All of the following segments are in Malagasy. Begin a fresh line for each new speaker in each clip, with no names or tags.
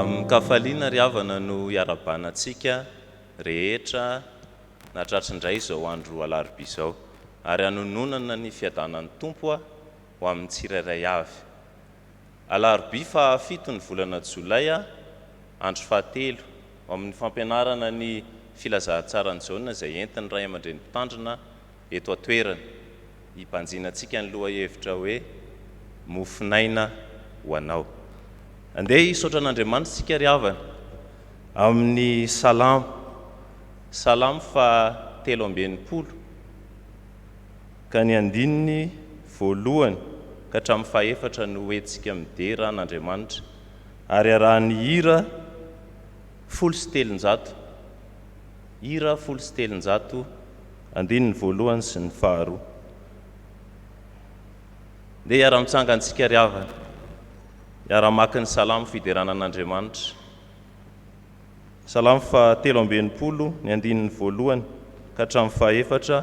Amin-kafaliana ry havana no iarahabana antsika rehetra nahatratra indray izao andro alarobia izao ary hanononana ny fiadanan'ny Tompo ho amin'ny tsirairay avy. Alarobia fahafito ny volana jolay, andro fahatelo, ho amin'ny fampianarana ny filazantsaran'i Jaona izay entin'ny ray aman-dreny mpitandrina eto an-toerana. Hibanjinantsika ny lohahevitra hoe Mofon'aina ho anao. Andeha hisaotra an'Andriamanitra isika ry havana amin'ny Salamo, Salamo faha 63. Ka ny andininy voalohany ka hatramin'ny fahefatra no hoentintsika midera an'Andriamanitra, ary arahan'ny hira 310, hira 310, andininy voalohany sy ny faharoa. Ndeha hiara-mitsangana isika ry havana, hiara-hamaky ny salamo fiderana an'Andriamanitra. Salamo faha 63, ny andininy voalohany ka hatramin'ny fahaefatra,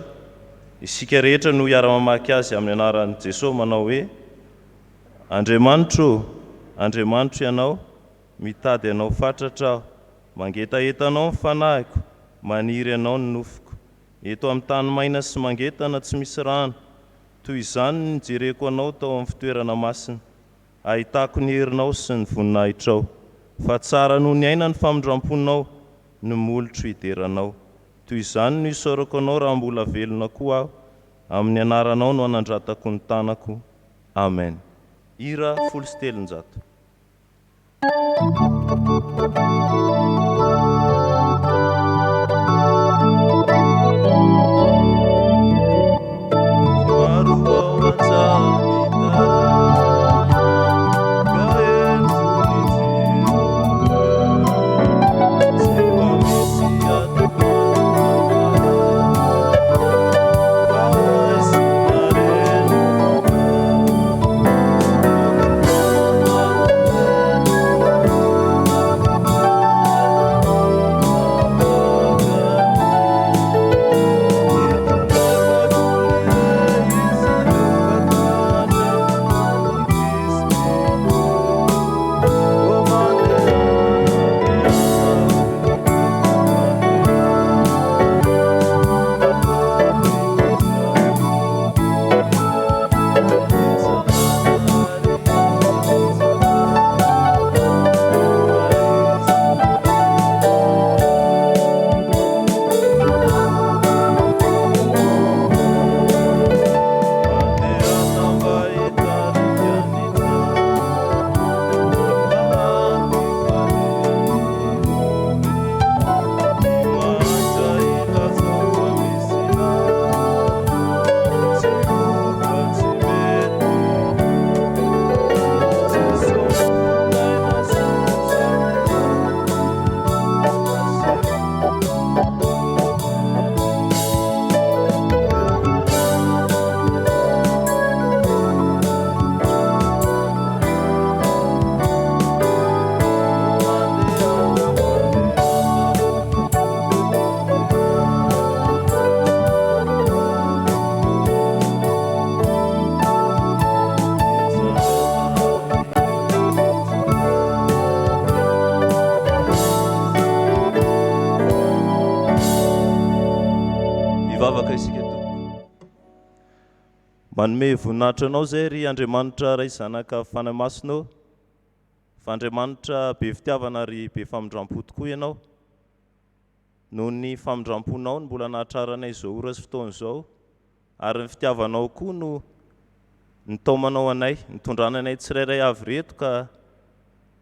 Isika rehetra no hiara-mamaky azy amin'ny anaran'i Jesoa manao hoe, Andriamanitro ô, Andriamanitro Ianao, mitady Anao fatratra aho, mangetaheta Anao ny fanahiko, maniry Anao ny nofoko. Eto amin'ny tany maina sy mangetana tsy misy rano, toy izany no nijereko Anao tao amin'ny fitoerana masina. Ahitako ny herinao sy ny voninahitrao, fa tsara noho ny aina ny famindramponao, ny molotro hidera Anao. Toy izany no isaorako Anao raha mbola velona koa aho, amin'ny anaranao no anandratako ny tanako. Amen. Hira 310. Hivavaka isika tompoko. Manome voninahitra anao izay ry Andriamanitra Ray Zanaka Fanahy Masina ô, fa Andriamanitra be fitiavana ary be famindrampo tokoa ianao. Noho ny famindramponao no mbola nahatraranay izao ora sy fotoana izao, ary ny fitiavanao koa no nitaomanao anay, nitondrana anay tsirairay avy ireto ka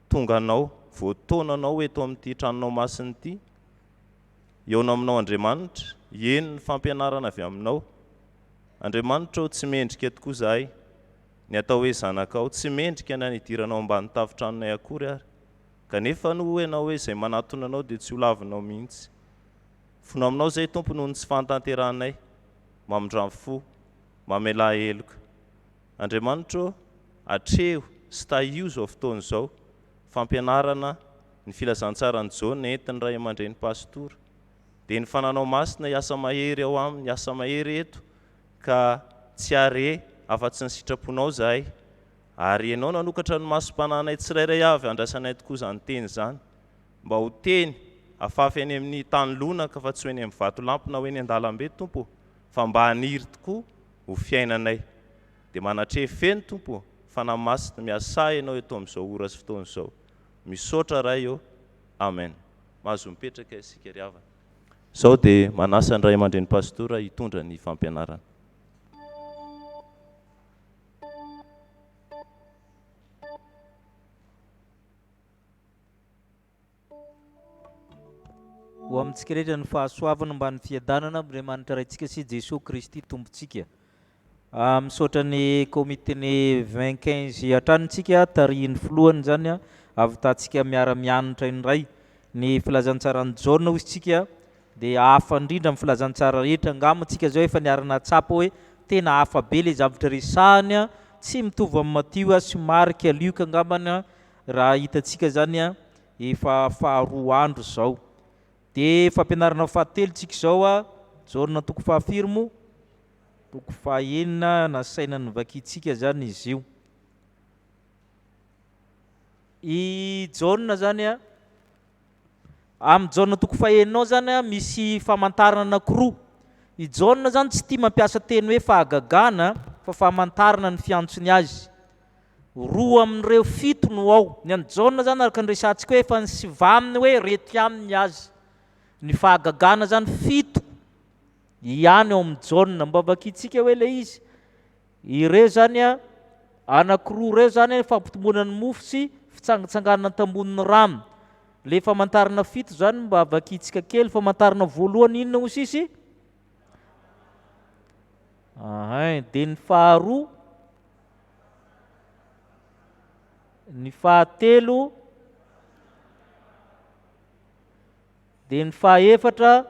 tonga anao, voataonanao eto amin'ity tranonao masina ity, hihaona aminao Andriamanitra, hihaino ny fampianarana avy aminao. Andriamanitra ô, tsy mendrika tokoa izahay ny atao hoe zanakao, tsy mendrika na ny hidiranao ambany tafon-tranonay akory ary. Kanefa anie hoy Ianao hoe izay manatona Anao dia tsy ho lavinao mihitsy. Fino aminao izay Tompo noho ny tsy fahantanterahanay. Mamindrà fo. Mamelà heloka. Andriamanitra ô, atreho sy tahio izao fotoana izao, fampianarana ny filazantsaran'i Jaona entin'ny ray aman-dreny pastora. Dia ny fananao masina hiasa mahery ao aminy, hiasa mahery eto ka tsy hare afa-tsy ny sitraponao izahay. Ary Ianao nanokatra ny masom-panahinay tsirairay avy handraisanay tokoa izany teny izany, mba ho teny afafy eny amin'ny tany lonaka fa tsy ho eny amin'ny vatolampy na ho eny an-dalambe, Tompo ô, fa mba haniry tokoa ho fiainanay. Dia manatreha feno, Tompo ô, Fanahy Masina, miasà Ianao eto amin'izao ora sy fotoana izao. Misaotra Ray ô. Amen. Mahazo mipetraka isika ry havana. Izao dia manasa ny Ray aman-dreny Pastora hitondra ny fampianarana.
Ho amintsika rehetra ny fahasoavana mba ny fiadanana Andriamanitra Raintsika sy Jesoa Kristy Tompontsika. Ah, misaotra ny komiten'ny 20 15 hatrany tsika tarihin'ny filohany izany ahavitantsika miara-mianatra indray ny filazantsaran'i Jaona hoy isika dia hafa indrindra amin'ny filazantsara rehetra angamba tsika izao efa niara-nahatsapa hoe tena hafa be ilay zavatra resahiny tsy mitovy amin'i Matio sy Marka, Lioka angambany raha hitantsika izany efa faharoa andro izao. Dia fampianarana fahatelo tsika izao Jaona toko fahafiry moa? Toko fahaenina nasaina novakintsika izany izy io. I Jaona izany a, amin'i Jaona toko fahenina ao izany a, misy famantarana anankiroa. I Jaona izany tsy tia mampiasa teny hoe fahagagana fa famantarana ny fiantsony azy. Roa amin'ireo fito no ao. Ny an'i Jaona izany araka ny resahantsika hoe efa nisivaminy hoe reto ihany ny azy. Ny fahagagana izany fito ihany ao amin'i Jaona. Mba vakintsika hoe ilay izy. Ireo izany a, anankiroa ireo izany a, fampitomboana ny mofo sy fitsangantsanganana tambonin'ny rano. Ilay famantarana fito izany mba vakintsika kely. Famantarana voalohany inona hoy sisy? Ahay, dia ny faharoa, ny fahatelo, dia ny fahaefatra,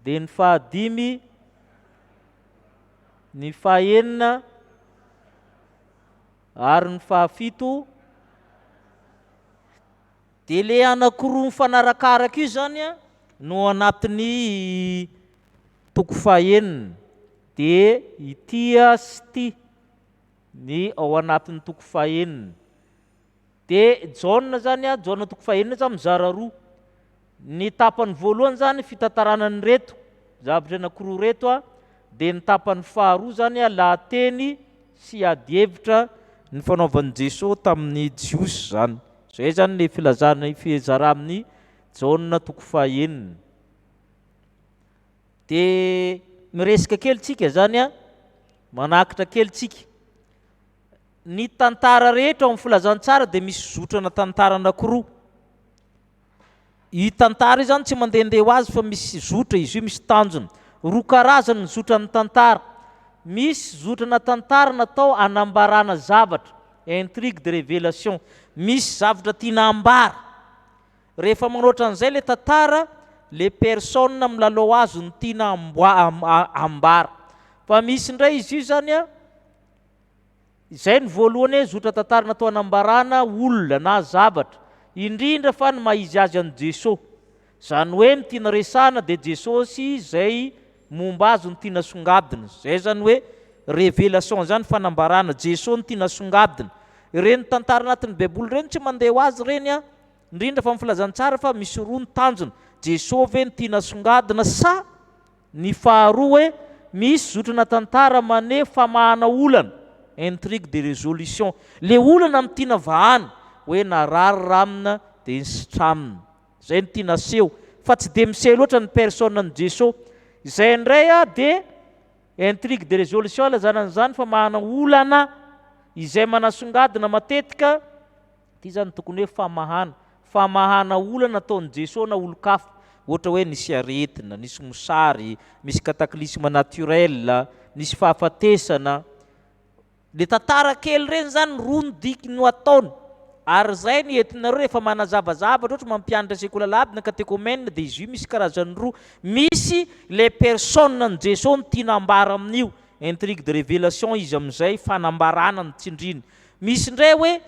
dia ny fahadimy, ny fahenina ary ny fahafito. Dia le anankiroa mifanarakaraka io izany no anatin'ny toko fahenina, dia ity sy ity ny ao anatin'ny toko fahenina. Dia Jaona izany an, Jaona toko fahenina izany mizara roa. Ny tapany voalohany izany fitantarana an'ireto zavatra anankiroa ireto an, dia ny tapany faharoa izany an, lahateny sy adihevitra nifanaovan'i Jesoa tamin'ny Jiosy izany. Izay izany ilay filazana fizara amin'ny Jaona toko fahenina. Dia miresaka kely tsika izany an, manakitra kely tsika. Ny tantara rehetra ao amin'ny filazantsara dia misy zotrana tantara anankiroa. Io tantara io izany tsy mandehandeha ho azy fa misy zotra izy io, misy tanjona. Roa karazany ny zotran'ny tantara. Misy zotrana tantara natao hanambarana zavatra, intrigue de révélation. Misy zavatra tiana hambara. Rehefa manoatra an'izay ilay tantara, le personne milalao azy no tiana hambara. Fa misy indray izy io izany an, Izay no voalohany hoe zotra tantara natao hanambarana olona na zavatra, indrindra fa ny maha izy azy an'i Jeso. Izany hoe ny tiana resahana dia Jesosy izay momba azy no tiana asongadina. Izay izany hoe révélation izany, fanambarana, Jeso no tiana asongadina. Ireny tantara anatin'ny baiboly ireny tsy mandeha ho azy ireny an, indrindra fa amin'ny filazantsara fa misy roa ny tanjona, Jeso ve no tiana asongadina sa Ny faharoa hoe misy zotrana tantara maneho famahana olana, intrigue de résolution. Le olana no tiana vahana, hoe narary ramina dia nisitramina. Zay no tiana aseho, fa tsy dia miseho loatra ny personne an'i Jeso. Izay indray dia intrigue de résolution ilazana an'izany, famahana olana izay manasongadina matetika, Ity izany tokony hoe famahana. Famahana olana ataon'i Jesoa na olon-kafa. Ohatra hoe nisy aretina, nisy mosary, misy cataclysme naturel, nisy fahafatesana. Le tantara kely ireny izany roa no dik no ataony. Ary izay no entinareo rehefa manazava zavatra ohatra mampianatra sekoly alahady na catéchomène dia izy io misy karazany roa. Misy le personne an'i Jesoa no tiana ambara amin'io, intrigue de révélation izy amin'izay, fanambarana no tsindriny. Misy indray hoe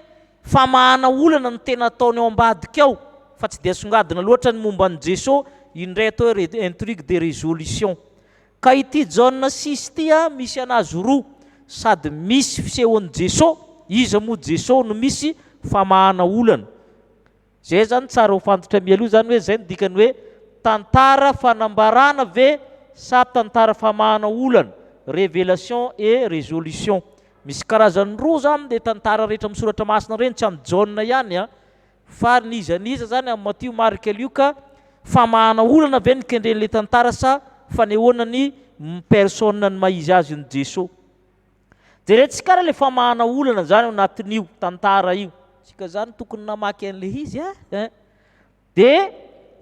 famahana olana no tena ataony ao ambadika ao fa tsy dia asongadina loatra ny momba an'i Jeso, iny indray atao hoe intrigue de résolution. Ka ity Jaona six ity misy anazy roa. sady misy fisehoan'i Jeso, iza moa Jeso no misy famahana olana. Zay zany tsara ho fantatra mialoha zany hoe zay no dikany hoe tantara fanambarana ve sa tantara famahana olana, révélation et résolution. Misy karazany roa zany le tantara rehetra amin'ny soratra masina ireny, tsy amin'i Jaona ihany an, fa n'iza n'iza zany amin'ny Matio, Marka, Lioka, famahana olana ve no kendren'ilay tantara sa fanehoana ny personne ny maha izy azy an'i Jesoa. Jerentsika ary ilay famahana olana zany ao anatin'io tantara io. Tsika zany tokony namaky an'ilay izy a. Eh. Dia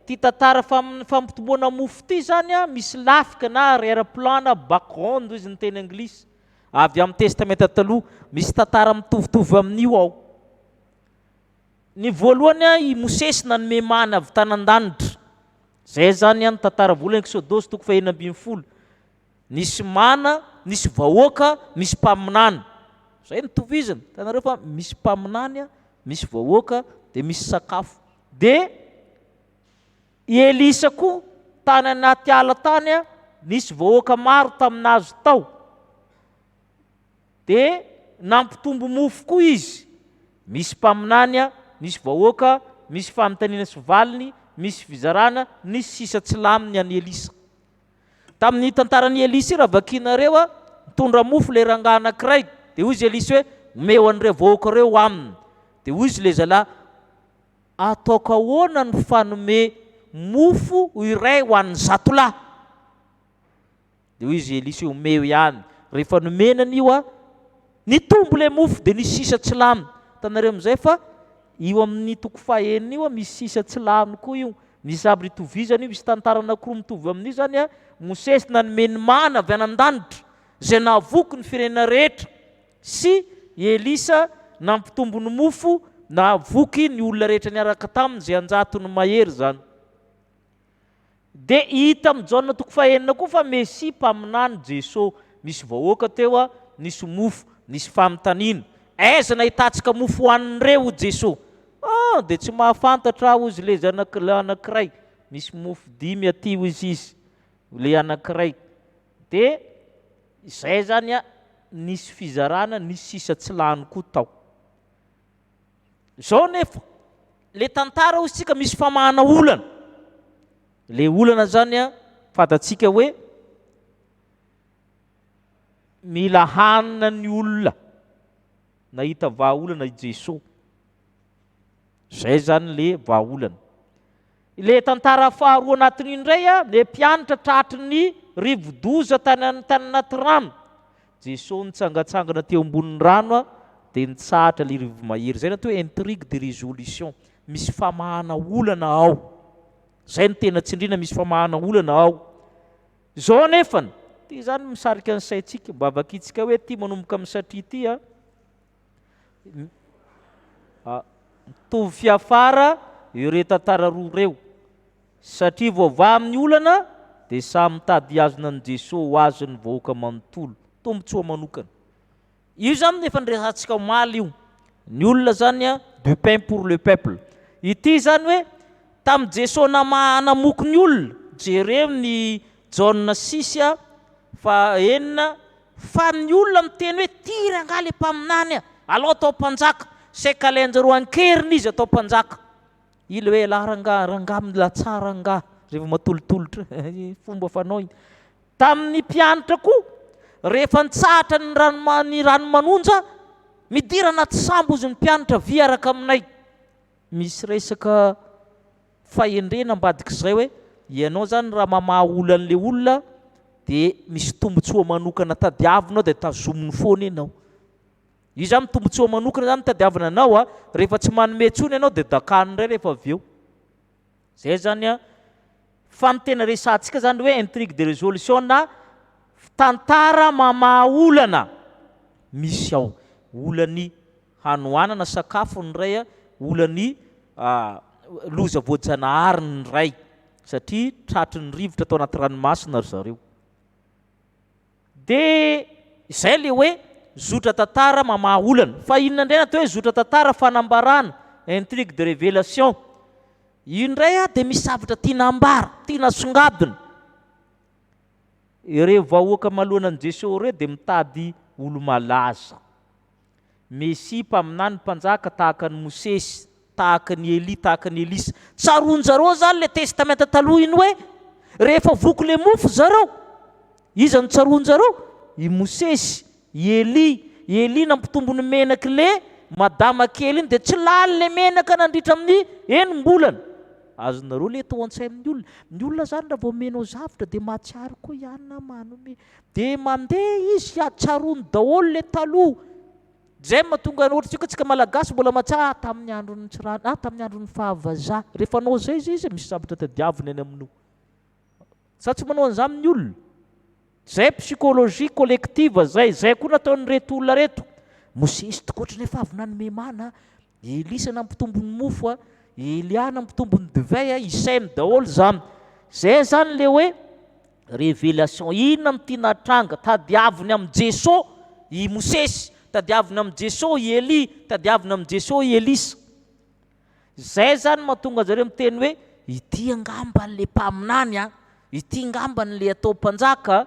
ity tantara fampitomboana mofo ity zany a, misy lafika na arrière plan na background hoy izy ny teny anglisy, avy amin'ny testamenta taloha. Misy tantara mitovitovy amin'io ao. Ny voalohany a, i Mosesy nanome mana avy tany an-danitra. Zay zany a ny tantara voalohany Eksodosy toko fahenina ambin'ny folo. Nisy mana, nisy vahoaka, misy mpaminany. Zay no tovizana. Hitanareo fa misy mpaminany, misy vahoaka, dia misy sakafo. Dia i Elisa koa tany anaty ala tany, nisy vahoaka maro tamin'azy tao. Dia nampitombo mofo koa izy. Misy mpaminany, misy vahoaka, misy fanontaniana sy valiny, misy fizarana, nisy sisa tsy lany ny an'i Elisa. Tamin'ny tantaran'i Elisa io raha vakinareo a, nitondra mofo ilay rangahy anankiray, dia hoy izy Elisa hoe, omeo an'ireo vahoaka ireo ho aminy. Dia hoy izy ilay zalahy, ataoko ahoana ny fanome mofo iray ho an'ny 100 lahy? Dia hoy izy Elisa hoe, omeo ihany. Rehefa nomena an'io a, nitombo ilay mofo dia nisy sisa tsy lany. Hitanareo amin'izay fa io amin'ny toko fahenina io a, misy sisa tsy lany koa io. Misy zavatra itovizana io, misy tantara anankiroa mitovy amin'io izany a, Mosesy nanome ny mana avy any an-danitra izay nahavoky ny firenena rehetra sy i Elisa nampitombo ny mofo nahavoky ny olona rehetra niaraka taminy izay an-jatony mahery izany. Dia hita amin'i Jaona toko fahenina koa fa Mesia mpaminany Jeso. Nisy vahoaka teo, nisy mofo, nisy fanontaniana. Aiza nahitantsika mofo hohanin'ireo hoy Jeso. Ah, dia tsy mahafantatra aho hozy ilay zanak'ilay anankiray. Misy mofo dimy aty hozy izy, ilay anankiray. Dia izay izany nisy fizarana, nisy sisa tsy lany koa tao. Izao nefa, le tantara hozy tsika misy famahana olana. Le olana zany a, fantatsika hoe mila hanina ny olona. Nahita vahaolana i Jesoa. Zay zany le vahaolana. Le tantara faharoa anatin'io indray a, le mpianatra tratry ny rivodoza tany tany anaty rano. Jesoa nitsangatsangana teo ambonin'ny rano a, dia nitsahatra le rivomahery. Zay no atao hoe intrigue de résolution. Misy famahana olana ao. Zay no tena tsindriana, misy famahana olana ao. Izao anefany, ity zany misarika ny saintsika, mba vakintsika hoe ity manomboka amin'ny satria ity a. Mitovy fiafara ireo tantara roa ireo. Satria voavaha amin'ny olana dia samy mitady hihazona an'i Jesoa ho azy ny vahoaka manontolo. Tombontsoa manokana. Io izany efa niresahantsika omaly io. Ny olona izany a, du pain pour le peuple. Ity izany hoe tamin'i Jesoa namaha namoky ny olona, jereo ny Jaona six a, faha enina, fa ny olona miteny hoe ty rangahy le mpaminany a, alao atao mpanjaka, saika alain-jareo an-keriny izy atao mpanjaka. Io le hoe elah rangahy, rangahy milatsaha rangahy, rehefa matolotolotra, fomba fanao iny. Tamin'ny mpianatra koa, rehefa nitsahatra ny rano ny rano manonja, midira anaty sambo hozy ny mpianatra, avia hiaraka aminay. Misy resaka fahendrena ambadik'izay hoe ianao izany raha mamaha olan'ilay olona dia misy tombontsoa manokana tadiavinao dia tazominy foana ianao. Io izany tombontsoa manokana izany tadiavina anao a, rehefa tsy manome intsony ianao dia dakany indray rehefa avy eo. Zay zany a, fa ny tena resahantsika zany hoe intrigue de résolution na tantara mamaha olana misy ao. Olan'ny hanoanana sakafo ny iray a, olan'ny loza voajanahary ny iray satria tratry ny rivotra tao anaty ranomasina ry zareo. Dia izay ilay hoe zotra tantara mamaha olana. Fa inona indray ny atao hoe zotra tantara fanambarana, intrigue de révélation? Io indray dia misy zavatra tiana ambara, tiana asongadina. Ireo vahoaka manoloana an'i Jesoa ireo dia mitady olo-malaza. Mesia, mpaminany, mpanjaka tahaka an'i Mosesy, tahaka an'i Elia, tahaka an'i Elisa. Tsaroan-jareo zany le Testamenta Taloha iny hoe rehefa voky le mofo zareo, iza no tsaroan-jareo? I Mosesy, i Elia. I Elia nampitombo ny menaky le madama kely iny dia tsy lany le menaka nandritra amin'ny enim-bolana. Azonareo le tao an-tsain'ny olona. Ny olona zany raha vao omenao zavatra dia mahatsiaro koa i anona manome. Dia mandeha izy tsaroany daholo le taloha. Zay no mahatonga ny ohatra tsika malagasy mbola mahatsiaro ah tamin'ny andron'ny tsy rano ah tamin'ny andron'ny fahavazaha. Rehefa anao zay izy misy zavatra tadiaviny any aminao. Sa tsy manao an'izany ny olona? Zay psychologie collective zay, zay koa nataon'ireto olona reto. Mosesy tokoa ohatran'ny efa avy nanome mana, Elisa nampitombo ny mofo a, Elia nampitombo ny divay a, isainy daholo zany. Zay zany le hoe révélation. Inona no tiana hatranga? Tadiaviny amin'i Jeso i Mosesy, tadiaviny amin'i Jeso i Elia, tadiaviny amin'i Jeso i Elisa. Zay zany mahatonga anjareo miteny hoe ity angamba le mpaminany a, ity angamba le atao mpanjaka a.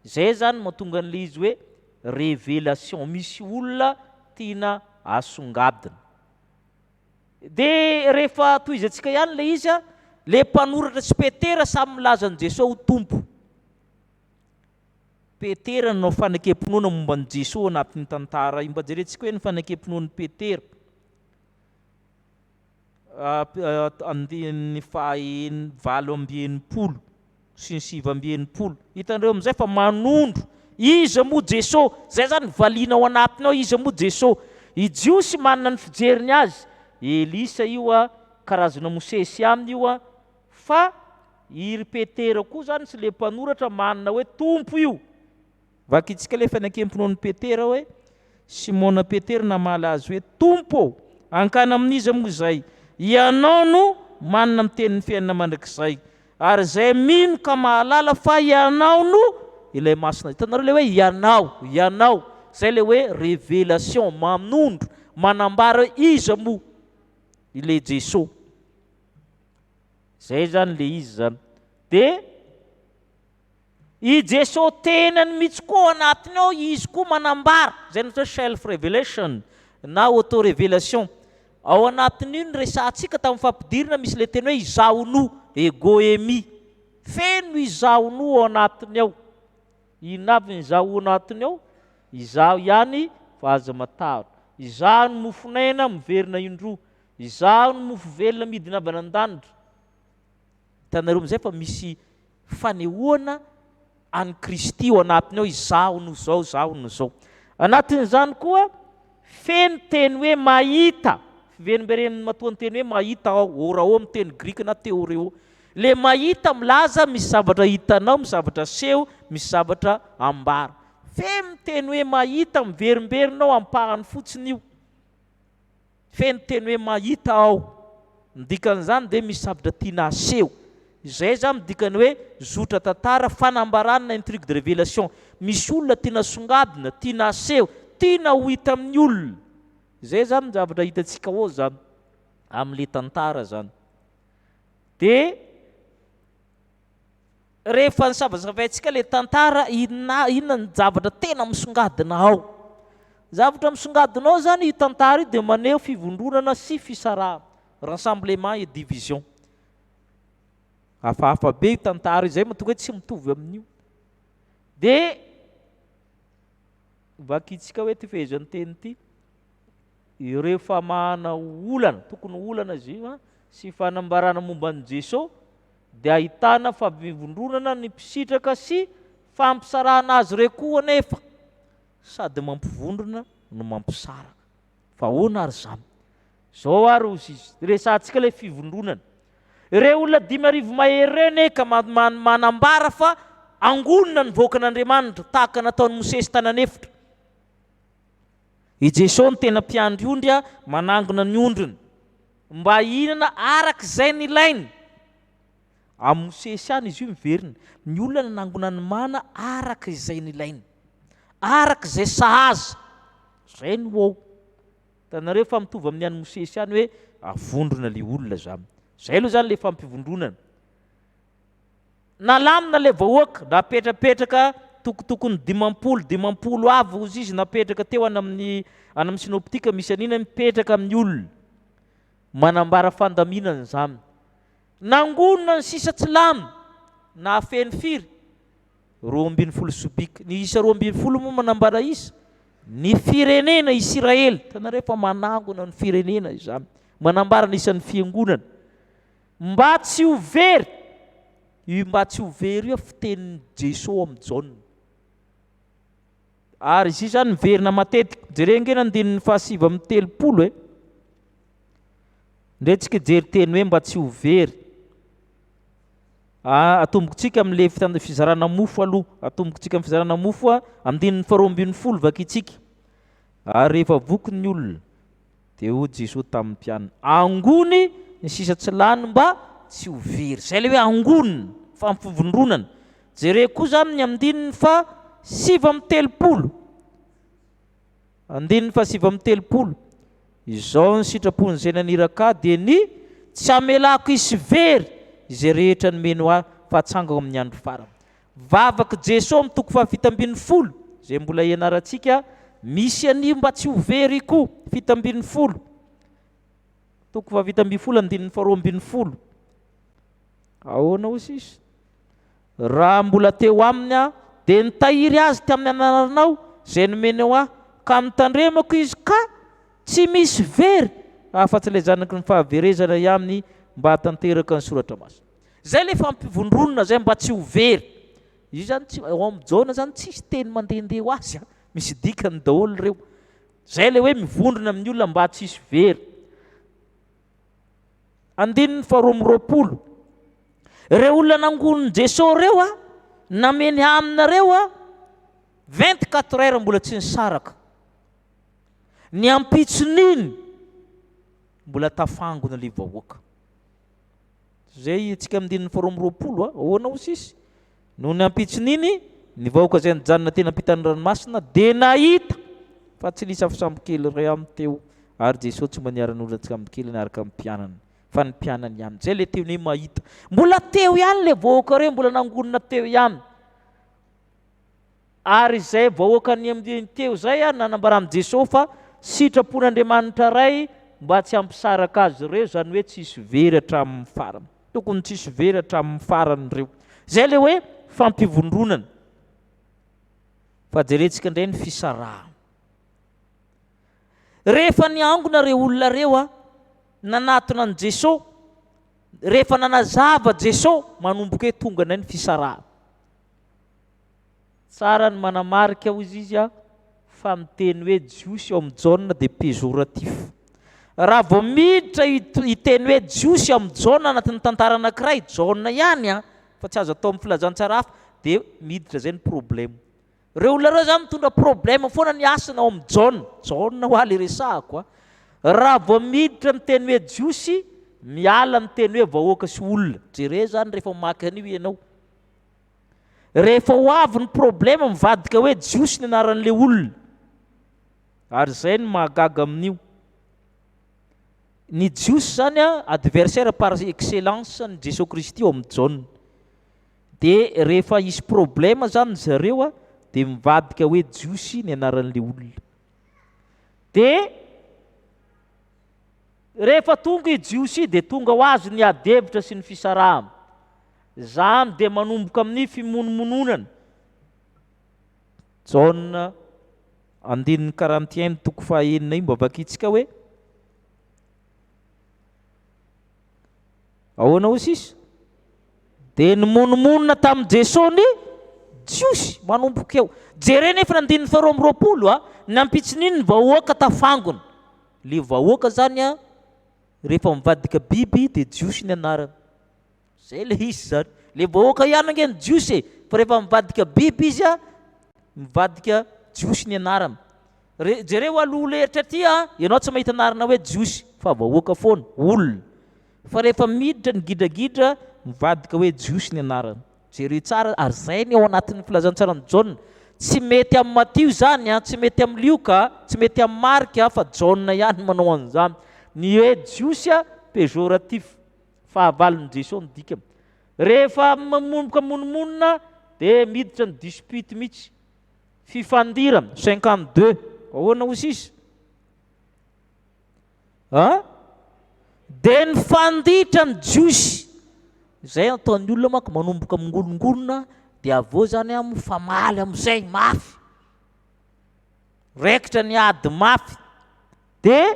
Zay zany mahatonga an'le izy hoe révélation, misy olona tiana asongadina. De rehefa tohizantsika ihany le izy a, le mpanoratra sy Petera samy milaza an'i Jesoa ho Tompo. Petera nanao fanekem-pinoana momba an'i Jesoa anatin'ny tantara io. Mba jerentsika hoe ny fanekem-pinoan'i Petera. Andininy faha 68 sy ny 69. Hitanareo amin'izay fa manondro iza moa Jeso? Izay izany valiana ao anatiny ao, iza moa Jeso? I Jiosy manana ny fijeriny azy, Elisa io a, karazana Mosesy aminy io a, fa i ry Petera koa izany sy le mpanoratra manana hoe Tompo io. Vakintsika ilay fanekempinoan'i Petera hoe, Simona Petera namaly azy hoe, Tompo ô, hankany amin'iza moa izahay? Ianao no manana ny tenin'ny fiainana mandrakizay, ary izay mino ka mahalala fa Ianao no ilay Masina. Hitanareo ilay hoe Ianao, Ianao, izay ilay hoe révélation, manondro, manambara hoe iza moa ilay Jesoa. Izay izany ilay izy izany. Dia. I Jeso tenany mihitsy koa ao anatiny ao, Izy koa manambara, izay no atao hoe self revelation na auto revelation. Ao anatin'io no resahantsika tamin'ny fampidirana misy ilay teny hoe izaho no, ego eimi. Feno izaho no ao anatiny ao. Inona avy ny izaho ao anatiny ao? Izaho ihany fa aza matahotra. Izaho no mofon'aina miverina indroa. Izaho no mofo velona midina avy any an-danitra. Hitanareo amin'izay fa misy fanehoana an'i Kristy ao anatiny ao, izaho no izao, izaho no izao. Anatin'izany koa, feno teny hoe mahita, fiverimberen'ny matoanteny hoe mahita ao, orao amin'ny teny grika na theoreo. Le mahita milaza misy zavatra hitanao, misy zavatra aseho, misy zavatra ambara. Feno teny hoe mahita miverimberina ao, ampahany fotsiny io. Feno teny hoe mahita aho. Ny dikan'izany dia misy zavatra tiana aseho. Izay izany no dikany hoe zotra tantara, fanambarana na intrigue de révélation. Misy olona tiana asongadina, tiana aseho, tiana ho hita amin'ny olona. Izay izany ny zavatra hitantsika ao izany amin'ilay tantara izany. Dia Rehefa nisavasavaintsika ilay tantara, inona inona ny zavatra tena misongadina ao? Ny zavatra misongadina ao izany io tantara io dia maneho fivondronana sy fisarahana, rassemblement et division. Hafahafa be io tantara io, izay mahatonga hoe tsy mitovy amin'io. Dia vakintsika hoe ity fehezanteny ity. Ireo famahana olana, tokony ho olana izy io, sy fanambarana momba an'i Jesoa dia ahitana fampivondronana ny mpisitraka sy fampisarahana azy ireo koa anefa, sady mampivondrona no mampisaraka. Fa ahoana ary izany? Izao ary hozy izy, resahantsika ilay fivondronana. Ireo olona 5000 mahery ireo anie ka manambara fa angonina ny vahoakan'Andriamanitra, tahaka nataon'i Mosesy tany an'efitra. I Jesoa no tena mpiandry ondry manangona ny ondriny mba hihinana araka izay nilainy. Amin'i Mosesy ihany izy io miverina. Ny olona nanangona ny mana araka izay nilainy, araka izay sahaza. Izay no ao. Hitanareo fa mitovy amin'ny an'i Mosesy ihany hoe avondrona ilay olona izany. Izay aloha izany ilay fampivondronana. Nalamina ilay vahoaka, napetrapetraka. tokotokony 50, 50 avy hozy izy napetraka teo any amin'ny any amin'ny synoptique misy an'iny mipetraka amin'ny olona. Manambara fandaminana izany. Nangonina ny sisa tsy lany, nahafeno firy? 12 sobika. Ny isa 12 moa manambara isa? Ny firenena Isiraely. Hitanareo fa manangona ny firenena izany. Manambara ny isan'ny fiangonana. Mba tsy ho very. Io mba tsy ho very io fitenin'i Jesoa amin'i Jaona. Ary izy io izany miverina matetika. Jereo ange ny andininy faha-39 e. Ndre tsika hijery teny hoe mba tsy ho very. Ah, atombokontsika amin'ilay fizarana mofo aloha. Atombokontsika amin'ny fizarana mofo a, andininy faha-12 vakintsika. Ary rehefa voky ny olona, dia hoy Jesoa tamin'ny mpianany, Angony ny sisa tsy lany mba tsy ho very. Izay ilay hoe angonina, fampivondronana. Jereo koa izany ny andininy faha-39. Andininy faha-39, Izao ny sitrapon'izay naniraka ahy dia ny tsy hamelako hisy very izay rehetra nomeny ho ahy fa hatsangako amin'ny andro farany. Vavak'i Jesoa amin'ny toko faha-17 izay mbola ianarantsika, misy an'io mba tsy ho very koa, 17, toko faha-17 andininy faha-12. Ahoana hoy sisa? Raha mbola teo aminy aho, dia nitahiry azy tamin'ny anaranao izay nomenao ahy, ka notandremako izy ka tsy misy very afa-tsy ilay zanaky ny fahaverezana ihany mba hahatanteraka ny soratra masina. Izay ilay fampivondronana izay mba tsy ho very. Io izany tsy, ao amin'ny Jaona izany tsisy teny mandehandeha ho azy, misy dikany daholo ireo. Izay ilay hoe mivondrona amin'ny olona mba tsy hisy very. Andininy faharoa amby roapolo. Ireo olona nangonin'i Jesoa ireo a, nameny hanina ireo a, 24 heures mbola tsy nisaraka. Ny ampitson'iny mbola tafangona ilay vahoaka. Izay antsika andininy faharoa amby roapolo a, ahoana hoy sisa? Nony ampitson'iny, ny vahoaka izay nijanona teny ampitan'ny ranomasina dia nahita fa tsy nisy afo-sambokely iray aminy teo, ary Jesoa tsy mba niara-nolona an-tsambokely niaraka amin'ny mpianany, fa ny mpianany ihany. Izay ilay teny hoe mahita. Mbola teo ihany ilay vahoaka ireo, mbola nangonina teo ihany. Ary izay vahoaka niamdiany teo izay ary nanambaran'i Jesoa fa sitrapon'Andriamanitra Ray mba tsy hampisaraka azy ireo, izany hoe tsy hisy very hatramin'ny farany. Tokony tsy hisy very hatramin'ny farany ireo. Izay ilay hoe fampivondronana. Fa jerentsika indray ny fisarahana. Rehefa niangona ireo olona ireo, nanatona an'i Jesoa, rehefa nanazava Jesoa, manomboka hoe tonga indray ny fisarahana. Tsara ny manamarika hozy izy fa ny teny hoe Jiosy ao amin'i Jaona dia péjoratif. Raha vao miditra io teny hoe Jiosy ao amin'i Jaona anatin'ny tantara anankiray, Jaona ihany an, fa tsy azo atao amin'ny filazantsara hafa, dia miditra izay ny problème. Ireo olona ireo izany mitondra problème foana ny hasina ao amin'i Jaona. Jaona hoa ilay resahako an. Raha vao miditra ny teny hoe Jiosy, miala ny teny hoe vahoaka sy olona. Jereo izany rehefa mamaky an'io ianao. Rehefa ho avy ny problema mivadika hoe jiosy ny anaran'le olona. Ary izay no mahagaga amin'io. Ny jiosy zany a adversaire par excellence ny Jesoa Kristy ao amin'ny Jaona. De rehefa hisy problema zany zareo a de mivadika hoe jiosy ny anaran'le olona. De Rehefa tonga i Jiosy dia tonga ho azy ny ady hevitra sy ny fisarahana. Izany dia manomboka amin'ny fimonomononana. Jaona andininy quarante et un toko fahaenina io mba vakintsika hoe ahoana hoy sisa? Dia nimonomonona tamin'i Jesoa ny Jiosy, manomboka eo. Jereo nefa ny andininy faharoa amby roapolo a, ny ampitson'iny ny vahoaka tafangona. Le vahoaka zany a, rehefa mivadika biby dia Jiosy ny anarany. Zay le izy zany. Le vahoaka ihany ange ny Jiosy e, fa rehefa mivadika biby izy a, mivadika Jiosy ny anarany. Re, jereo aloha lehitra aty a, ianao tsy mahita anarana hoe Jiosy, fa vahoaka foana, olona. Fa rehefa miditra ny gidragidra, mivadika hoe Jiosy ny anarany. Jereo tsara, ary izay ny ao anatin'ny filazantsaran'i Jaona. Tsy mety amin'i Matio izany an, tsy mety amin'i Lioka, tsy mety amin'i Marka, fa Jaona ihany no manao an'izany. Ny hoe Jiosy a, péjoratif, fahavalon'i Jesoa no dikany. Rehefa manomboka monomonona, dia miditra ny dispute mihitsy. Fifandirana, 52. Ahoana hoy sisa? An? Dia nifanditra ny Jiosy. Izay ataon'ny olona manko manomboka mingorongorona dia avy eo izany an mifamaly amin'izay mafy. Raikitra ny ady mafy. Dia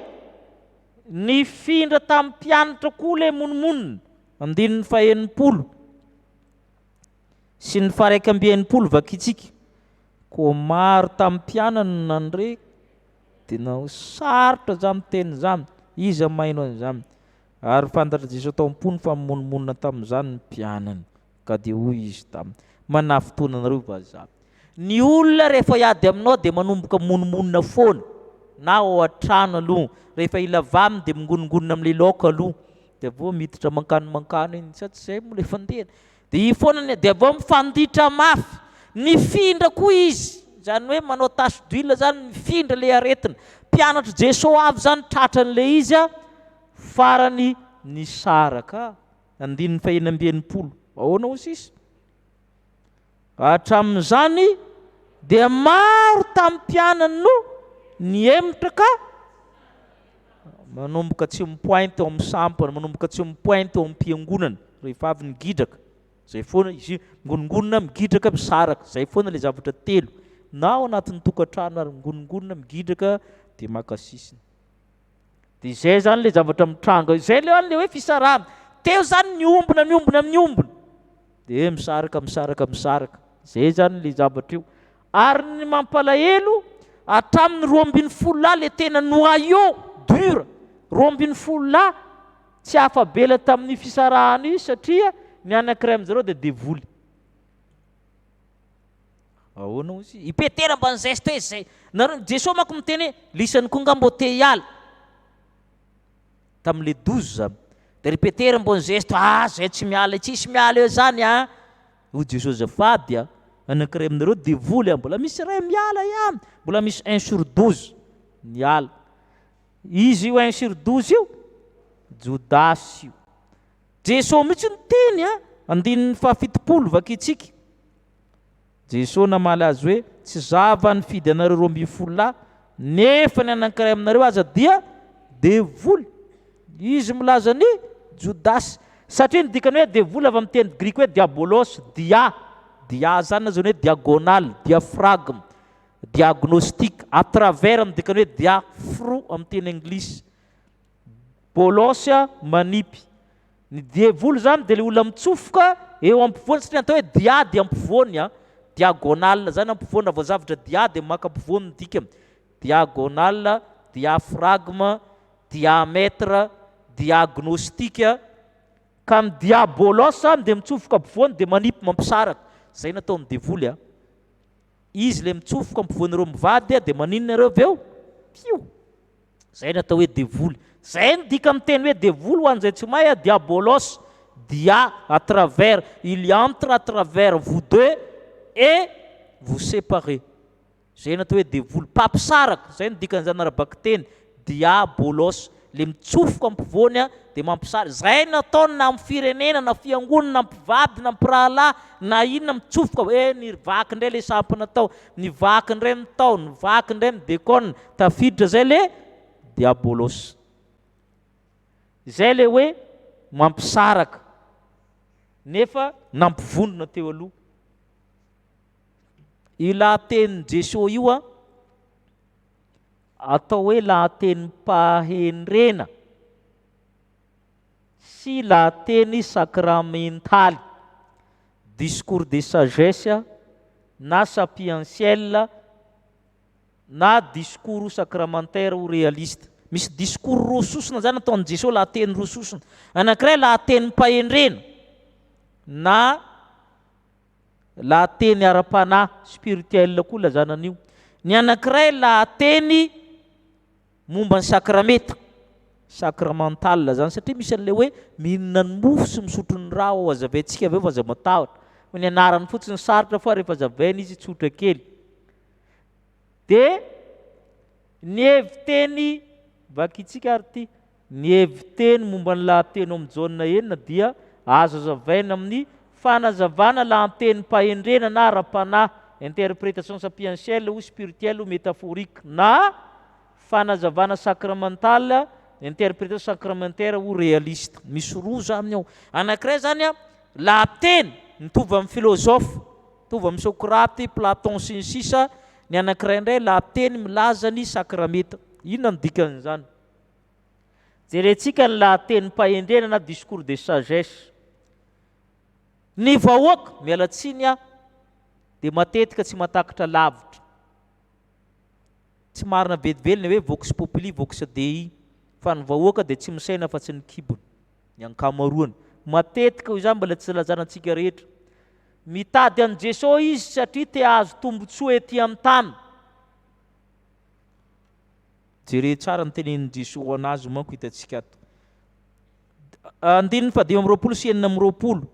nifindra tamin'ny mpianatra koa ilay monomonona. Andininy faha-60 sy ny faha-61 vakintsika. Koa maro tamin'ny mpianany no nandre Tena ho sarotra izany teny izany, iza maheno an'izany? Ary fantatr'i Jesoa tao am-pony fa mimonomonona tamin'izany ny mpianany, ka dia hoy Izy taminy, Manafintohina anareo va Izaho? Ny olona rehefa hiady aminao dia manomboka mimonomonona foana, na ao an-trano aloha, rehefa hila vaminy dia mingonongonona amin'ilay laoka aloha, dia avy eo miditra mankany mankany iny, sa tsy izay moa ilay fandehany? Dia io foana ny dia avy eo mifanditra mafy. Nifindra koa izy, izany hoe manao tache d'huile izany, mifindra ilay aretina. Mpianatr'i Jesoa avy izany tratran'ilay izy a, farany nisaraka. Andininy fahenina amby 60. Ahoana hoy sisa? Hatramin'izany dia maro tamin'ny mpianany no nihemotra ka manomboka tsy mi-pointe ao amin'ny sampana, manomboka tsy mi-pointe ao am-piangonana rehefa avy nigidraka. Izay foana izy io, mingonongonona, migidraka, misaraka. Izay foana ilay zavatra telo. Na ao anatin'ny tokantrano ary mingonongonona, migidraka dia maka sisiny. Dia izay izany ilay zavatra mitranga, izay ilay ilay hoe fisarahana. Teo izany niombona, niombona, niombona. Dia misaraka, misaraka, misaraka. Izay izany ilay zavatra io. Ary ny mampalahelo, hatramin'ny 12 lahy ilay tena noyau dur, 12 lahy tsy afa-bela tamin'ny fisarahana io satria ny anankiray amin'izareo dia devoly. Ahoana hozy? I Petera mba ni-geste hoe zay. Nareo, Jesoa manko miteny hoe lisany koa nga mbô te hiala. Tamin'le 12. Dia ry Petera mbô ni-geste ah zay tsy miala, tsisy miala eo zany ah. Hoy Jesoa azafady ah, anankiray aminareo devoly ah, mbola misy iray miala ihany, mbola misy un sur 12 niala. Izy io un sur 12 io? Jodasy io. Jesoa mihitsy niteny ah, andininy faha-70 vakintsika. Jesoa namaly azy hoe, Tsy Izaho va nifidy anareo 12 lahy, nefa ny anankiray aminareo aza dia devoly? Izy milaza an'i Jodasy. Satria ny dikany hoe devoly avy amin'ny teny grika hoe diabolos, dia, dia zany na zany hoe diagonal, diaphragme, diagnostic, à travers ny dikany hoe dia, through amin'ny teny anglisy. Bolos, manipy. Ny devoly zany dia le olona mitsofoka eo ampovoany satria atao hoe dia dia ampovoany a, diagonale zany ampovoany raha vao zavatra dia dia maka ampovoany ny dikany, diagonale, diaphragme, diamètre, diagnostic, ka ny diabolos zany dia mitsofoka ampovoany dia manipy mampisaraka, zay nataon'ny devoly a, izy le mitsofoka ampovoan'ireo mivady dia maninona ireo avy eo? Pio! Zay ny atao hoe devoly. Zay ny dika amin'ny teny hoe devoly ho an'izay tsy mahay a, diabolos, dia, à travers, il entre à travers vous deux et vous séparer. Zay ny atao hoe devoly. Mpampisaraka, zay ny dikan'izany ara-bakiteny, diabolos, le mitsofoka ampovoany a, dia mampisaraka. Zay no ataony na amin'ny firenena, na fiangonana, na mpivady, na mpirahalahy, na inona mitsofoka, hoe nivaky indray le sampona tao, nivaky indray ny tao, nivaky indray ny dekona, Tafiditra zay le diabolos. Zay le hoe mampisaraka nefa nampivondrona teo aloha. Io lahatenin'i Jesoa io an, atao hoe lahatenim-pahendrena sy lahateny sakramentaly, discours de sagesse na sapientiel, na discours sacramentaire ou réaliste. Misy discours roa sosona zany ataon'i Jesoa, lahateny roa sosona. Anankiray lahatenim-pahendrena na lahateny ara-panahy, spirituel koa ilazana an'io. Ny anankiray lahateny momba ny sakrameta, sacramental zany, satria misy an'ilay hoe mihinana ny mofo sy misotro ny ra ao, hazavaintsika avy eo fa aza matahotra. Fa ny anarany fotsiny sarotra fa rehefa hazavaina izy tsotra kely. Dia ny hevi-teny, vakintsika ary ity, ny hevi-teny momba ny lahateny ao amin'ny Jaona 6 dia azo hazavaina amin'ny Fanazavana lahatenim-pahendrena na ara-panahy, interprétation sapientielle ou spirituelle ou métaphorique, na fanazavana sacramentale, interprétation sacramentaire ou réaliste. Misy roa izany ao. Anankiray izany lahateny mitovy amin'ny philosophe, mitovy amin'i Socrate, Platon sy ny sisa, ny anankiray indray lahateny milaza ny sakramenta. Inona no dikan'izany? Jerentsika ny lahatenim-pahendrena na discours de sagesse. Ny vahoaka, miala tsiny aho, dia matetika tsy mahatakatra lavitra. Tsy marina velively ny hoe vox populi vox dei, fa ny vahoaka dia tsy misaina afa-tsy ny kibony, ny ankamaroany. Matetika hoy izaho mbola tsy ilazana antsika rehetra. Mitady an'i Jesoa izy satria te hahazo tombontsoa ety amin'ny tany. Jereo tsara ny tenenin'i Jesoa anazy manko hitantsika ato. Andininy fahadimy amby 20 sy 26.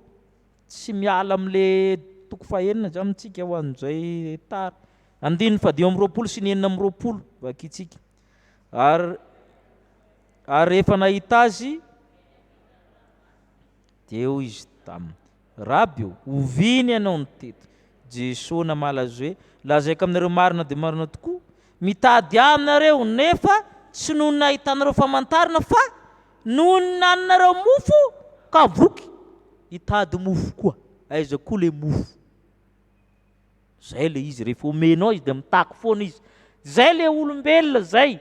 Tsy miala amin'le toko fahenina zany tsika ho an'izay tara. Andininy fahadimy amby 20 sy ny 26 vakintsika. Ary ary rehefa nahita azy dia hoy izy taminy, Raby ô, oviana ianao no teto? Jesoa namaly azy hoe, Lazaiko aminareo marina dia marina tokoa, mitady ahy ianareo, nefa tsy noho ny nahitanareo famantarana, fa noho ny naninareo mofo ka voky. Hitady mofo koa, aiza koa ilay mofo? Zay le izy, rehefa omenao izy dia mitaky foana izy. Zay le olombelona zay.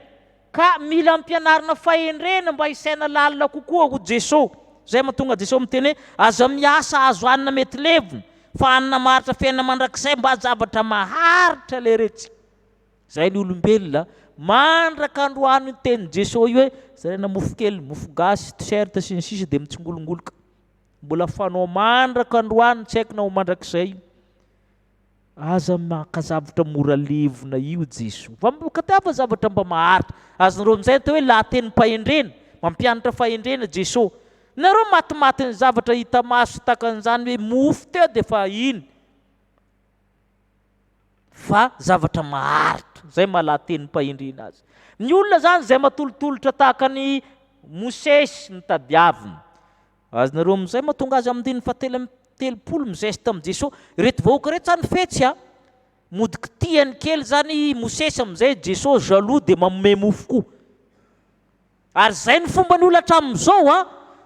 Ka mila ampianarina fahendrena mba hisaina lalina kokoa ho Jeso. Zay mahatonga Jeso miteny hoe aza miasa azo hanina mety levona fa hanina maharitra fiainana mandrakizay mba zavatra maharitra leretsy. Zay le olombelona mandraka androany io tenin'i Jeso io hoe zaraina mofo kely, mofo gasy, t-shirt sy ny sisa dia mitsingolongoloka. Mbola fanao mandraka androany tsy haiko na ho mandrakizay io. Aza maka zavatra mora levona io Jesoa fa mikatiava zavatra mba maharitra. Azonareo amin'izay atao hoe lahatenim-pahendrena, mampianatra fahendrena Jesoa. Nareo matimatin'ny zavatra hita maso tahaka an'izany hoe mofo teo dia efa iny fa zavatra maharitra, izay maha lahatenim-pahendrena azy. Ny olona izany izay matolotolotra tahaka an'i Mosesy no tadiaviny. Azonareo amin'izay mahatonga azy amin'ny andininy fahatelo amby 30 mizesta amin'i Jesoa. Ireto vahoaka ireto izany fetsy a! Mody kitihany kely izany i Mosesy amin'izay Jesoa jaloux dia manome mofo koa. Ary izay ny fomban'ny olona hatramin'izao a!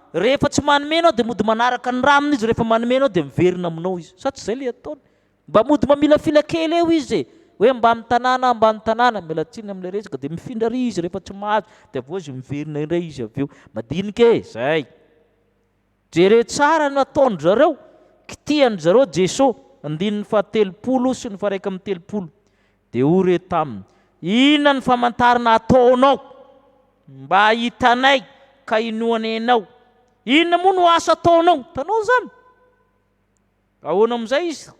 Rehefa tsy manome anao dia mody manaraka ny raminy izy, rehefa manome anao dia miverina aminao izy. Sa tsy izay ilay ataony? Mba mody mamilafila kely eo izy e! Hoe ambany tanàna ambany tanàna, miala tsiny amin'ilay resaka, dia mifindra ary izy rehefa tsy mahazo, dia avy eo izy miverina indray izy avy eo. Madinika e! Zay. Jereo tsara ny ataon-dry zareo, kitihan-dry zareo Jeso, andininy faha-30 sy ny faha-31. Dia hoy re taminy, Inona ny famantarana ataonao mba hitanay ka hinoanay anao? Inona moa no asa ataonao? Hitanao izany? Ahoana amin'izay izy?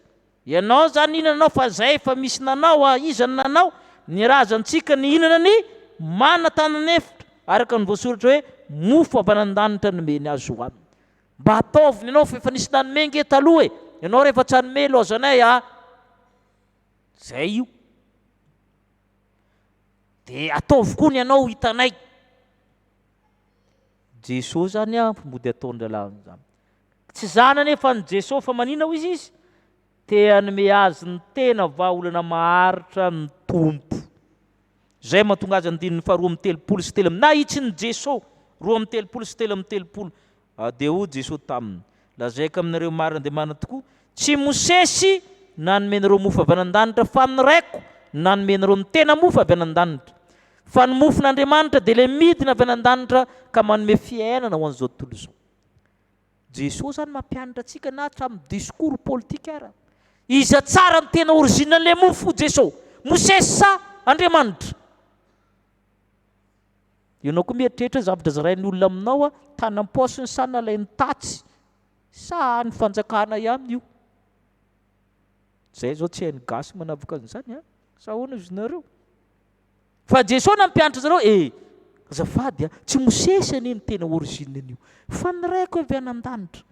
Ianao zany nihinana anao fa zay efa misy nanao a, iza no nanao? Ny razantsika nihinana ny mana tany an'efitra, araka ny voasoratra hoe mofo avy any an-danitra nomeny azy hohanina. Mba ataovy ny anao fa efa nisy nanome nge taloha e, ianao rehefa tsy hanome laozanay a, zay io. De ataovy koa ny anao hitanay. Jeso zany a, mody ataon-dralahy an'izany. Tsy izany anefa an'i Jesoa fa manina hoy izy? Te hanome azy ny tena vahaolana maharitra ny Tompo. Izay mahatonga azy andininy faha 32 sy 3 nahitsin'i Jesoa 32 sy 33 Dia hoy Jesoa taminy, Lazaiko aminareo marina dia marina tokoa, tsy Mosesy nanome anareo mofo avy any an-danitra fa ny Raiko nanome anareo ny tena mofo avy any an-danitra. Fa ny mofon'Andriamanitra dia ilay midina avy any an-danitra ka manome fiainana ho an'izao tontolo izao. Jesoa zany mampianatra antsika na hatramin'ny discours politique ara. Iza tsara ny tena origine an'ilay mofo Jesoa? Mosesy sa Andriamanitra? Ianao koa mieritreritra hoe zavatra zarain'ny olona aminao a, tany am-paosiny sa nalainy tatsy sa any fanjakana ihany io? Zay zao tsy hain'ny gasy manavaka an'izany a! Sa ahoana izy nareo? Fa Jesoa nampianatra zareo e! Azafady a! Tsy Mosesy anie no tena origine an'io fa ny Raiko avy any an-danitra.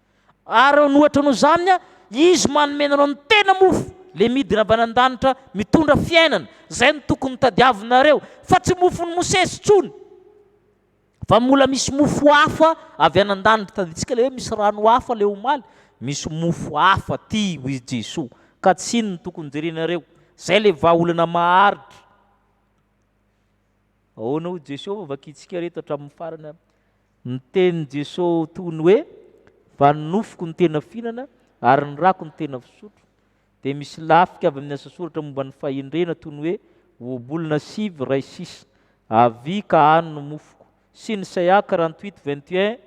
Ary ny ohatra noho izany a, Izy manome anareo ny tena mofo, le midina avy any an-danitra mitondra fiainana, zay no tokony tadiavinareo fa tsy mofon'i Mosesy intsony fa mbola misy mofo hafa avy any an-danitra. Tadidintsika le hoe misy rano hafa le omaly. Misy mofo hafa ty hoy Jesoa ka tsy iny no tokony jerenareo. Zay le vahaolana maharitra. Ahoana hoy Jesoa fa vakintsika reto hatramin'ny farany. Ny tenin'i Jesoa toy ny hoe fa ny nofoko no tena fihinana ary ny rako no tena fisotro dia misy lafika avy amin'ny asa soratra momba ny fahendrena toy ny hoe ohabolana sivy iray sisa avia ka hano ny mofoko sy ny Isaia 48 21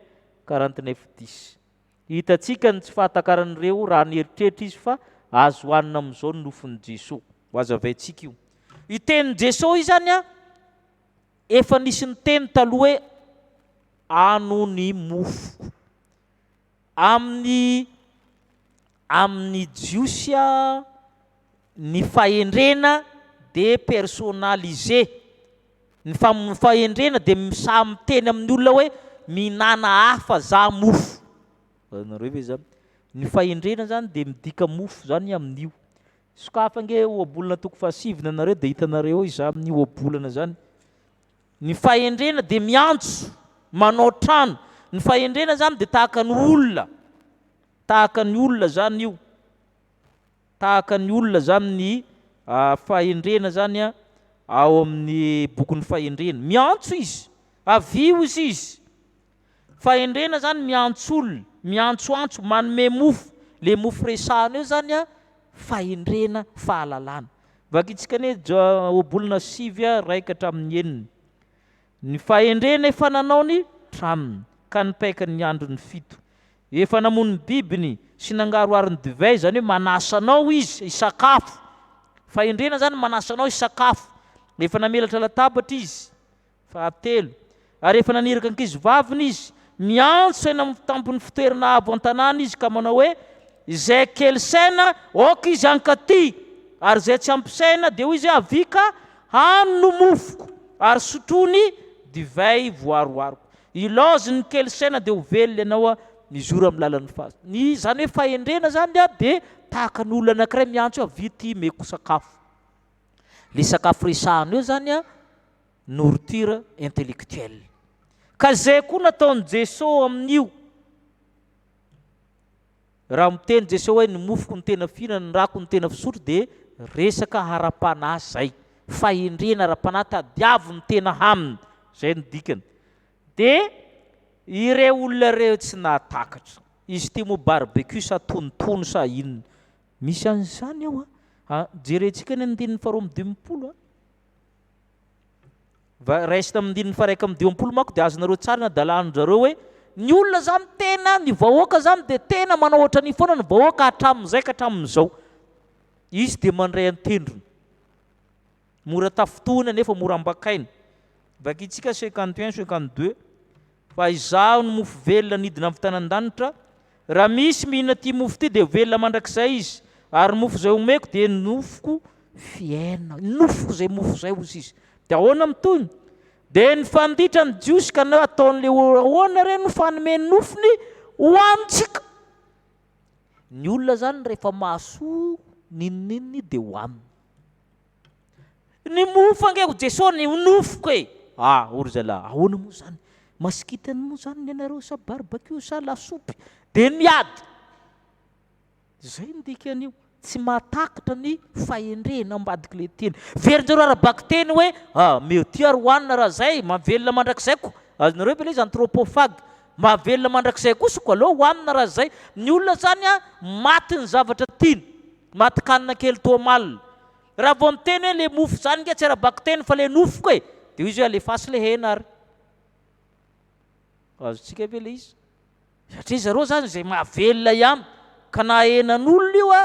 49 10. Hitantsika ny tsy fahatakaran'ireo raha nieritreritra izy fa azo hohanina amin'izao ny nofon'i Jesoa. Ho hazavaintsika io. Io tenin'i Jesoa io izany an, efa nisy niteny taloha hoe hano ny mofoko. Amin'ny amin'ny Jiosy ny fahendrena dia personnalisé. Ny fahendrena dia sahy miteny amin'ny olona hoe mihinàna hafa za mofo. Azonareo ve zany? Ny fahendrena zany dia midika mofo zany amin'io. Sokafy ange ohabolana toko fahasivy nanareo dia hitanareo eo izany ohabolana zany. Ny fahendrena dia miantso, manao trano. Ny fahendrena zany dia tahaka ny olona, tahaka ny olona zany io. Tahaka ny olona zany ny fahendrena zany ao amin'ny bokin'ny fahendrena. Miantso izy, avia hozy izy. Fahendrena zany miantso olona, miantsoantso, manome mofo. Le mofo resahana eo zany a, fahendrena, fahalalana. Vakintsika anie Ohabolana 9 1 ka hatramin'ny 6. Ny fahendrena efa nanao ny tranony, ka nipaika ny androny fito. Efa namono ny bibiny sy nangaroharo ny divay, izany hoe manasa anao izy hisakafo. Fahendrena izany manasa anao hisakafo. Efa namelatra latabatra izy. Fahatelo, ary efa naniraka ankizivaviny izy, miantso eny amin'ny tampon'ny fitoerana avo an-tanàna izy ka manao hoe, Izay kely saina, aoka izy hankaty, ary izay tsy ampy saina, dia hoy izy hoe, Avia ka hano ny mofoko, ary sotroy ny divay voaroaroko. Ilaozy ny kely saina dia ho velona ianao, mizora amin'ny lalan'ny fahasoavana. Ny izany hoe fahendrena izany dia tahaka ny olona anankiray miantso hoe, Avia ity, omeko sakafo. Ilay sakafo resahana eo izany nourriture intellectuelle. Ka izay koa nataon'i Jeso amin'io. Raha miteny Jeso hoe ny mofoko no tena fihinana, ny rako no tena fisotro dia resaka ara-panahy izay. Fahendrena ara-panahy tadiavo ny tena hanina. Izay no dikany. Dia ireo olona ireo tsy nahatakatra. Izy ity moa barbecue sa tonotono sa inona. Misy an'izany ao an. Jerentsika ny andininy faharoa amby dimampolo an. Va raisina amin'ny andininy faha 51 manko dia azonareo tsara ny adalan-dry zareo hoe ny olona izany tena, ny vahoaka izany dia tena manao ohatran'io foana ny vahoaka hatramin'izay ka hatramin'izao. Izy dia mandray an-tendrony. Mora tafintohina nefa mora ambakaina. Vakintsika 51, 52, Fa izaho no mofo velona nidina avy tany an-danitra, raha misy mihinana ity mofo ity dia ho velona mandrakizay izy, ary ny mofo izay omeko dia nofoko fiainana. Nofoko izay mofo izay, hoy izy. Dia ahoana ny tohiny? Dia nifanditra ny Jiosy ka nanao hoe, Ataon'ilay ahoana re no fanome ny nofony hohanintsika? Ny olona izany rehefa mahasoa n'inon'inona dia hohaniny. Ny mofo ange ho Jeso ny nofoko e! Ah, o ry zalahy, ahoana moa izany? Masikita moa izany ny anareo sa barbecue sa lasopy? Dia miady! Izay no dikan'io. Tsy mahatakatra ny fahendrena ambadik'ilay teny. Verin-jareo ara-bakiteny hoe, ah, meo ty ary hohanina raha izay, mahavelona mandrakizay ko. Azonareo ve ilay izy anthropophage? Mahavelona mandrakizay kosa ko, aleo hohanina raha izay. Ny olona izany an, maty ny zavatra tiany. Matin-kanina kely toa mal. Raha vao miteny hoe le mofo zany nge tsy ara-bakiteny fa le nofoko e! De hoy izy hoe alefaso le hena ary. Azontsika ve le izy? Satria zareo zany izay mahavelona ihany ka na henan'olona io a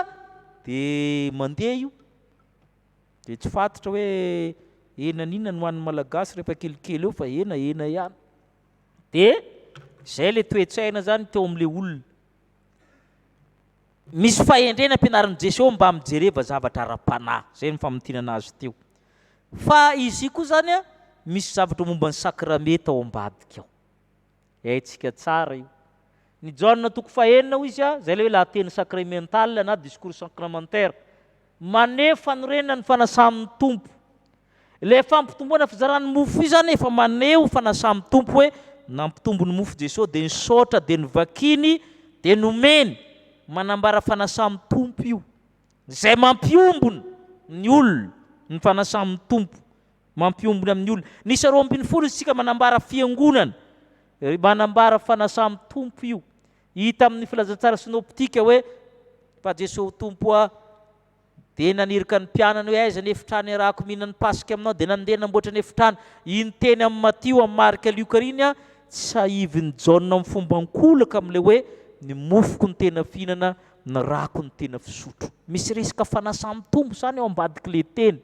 de mandeha io. De tsy fantatra hoe henan'inona no hanin'ny Malagasy rehefa kelikely eo fa hena hena ihany. De zay le toe-tsaina zany teo am'le olona. Misy fahendrena ampianarin'i Jeso mba mijereva zavatra ara-panahy, zay no famintinana azy teo. Fa izy io koa zany an, misy zavatra momba ny sakramenta ao ambadika ao. Haintsika tsara io. Ny Jaona toko fahenina hoy izy an, zay ilay hoe lahateny sacramental na discours sacramentaire. Maneho fanorenana ny fanasan'ny Tompo. Ilay fampitomboana fizaran'ny mofo io zany efa maneho fanasan'ny Tompo hoe nampitombo ny mofo Jesoa dia nisaotra dia novakiny dia nomeny. manambara fanasan'ny Tompo io, izay mampiombona ny olona ny fanasan'ny Tompo, mampiombona amin'ny olona. Ny isa 12 isika manambara fiangonana, manambara fanasan'ny Tompo io. Hita amin'ny filazantsara sinoptika hoe fa Jesoa Tompo a Dia naniraka ny mpianany hoe, Aiza ny efitrano iarahako mihinana ny Paska aminao? Dia nandeha namboatra ny efitrano. Iny teny amin'i Matio, amin'i Marka, Lioka iny an, tsahivin'i Jaona amin'ny fomba ankolaka amin'ilay hoe, Ny mofoko no tena fihinana, ny rako no tena fisotro. Misy resaka fanasan'ny Tompo izany ao ambadik'ilay teny.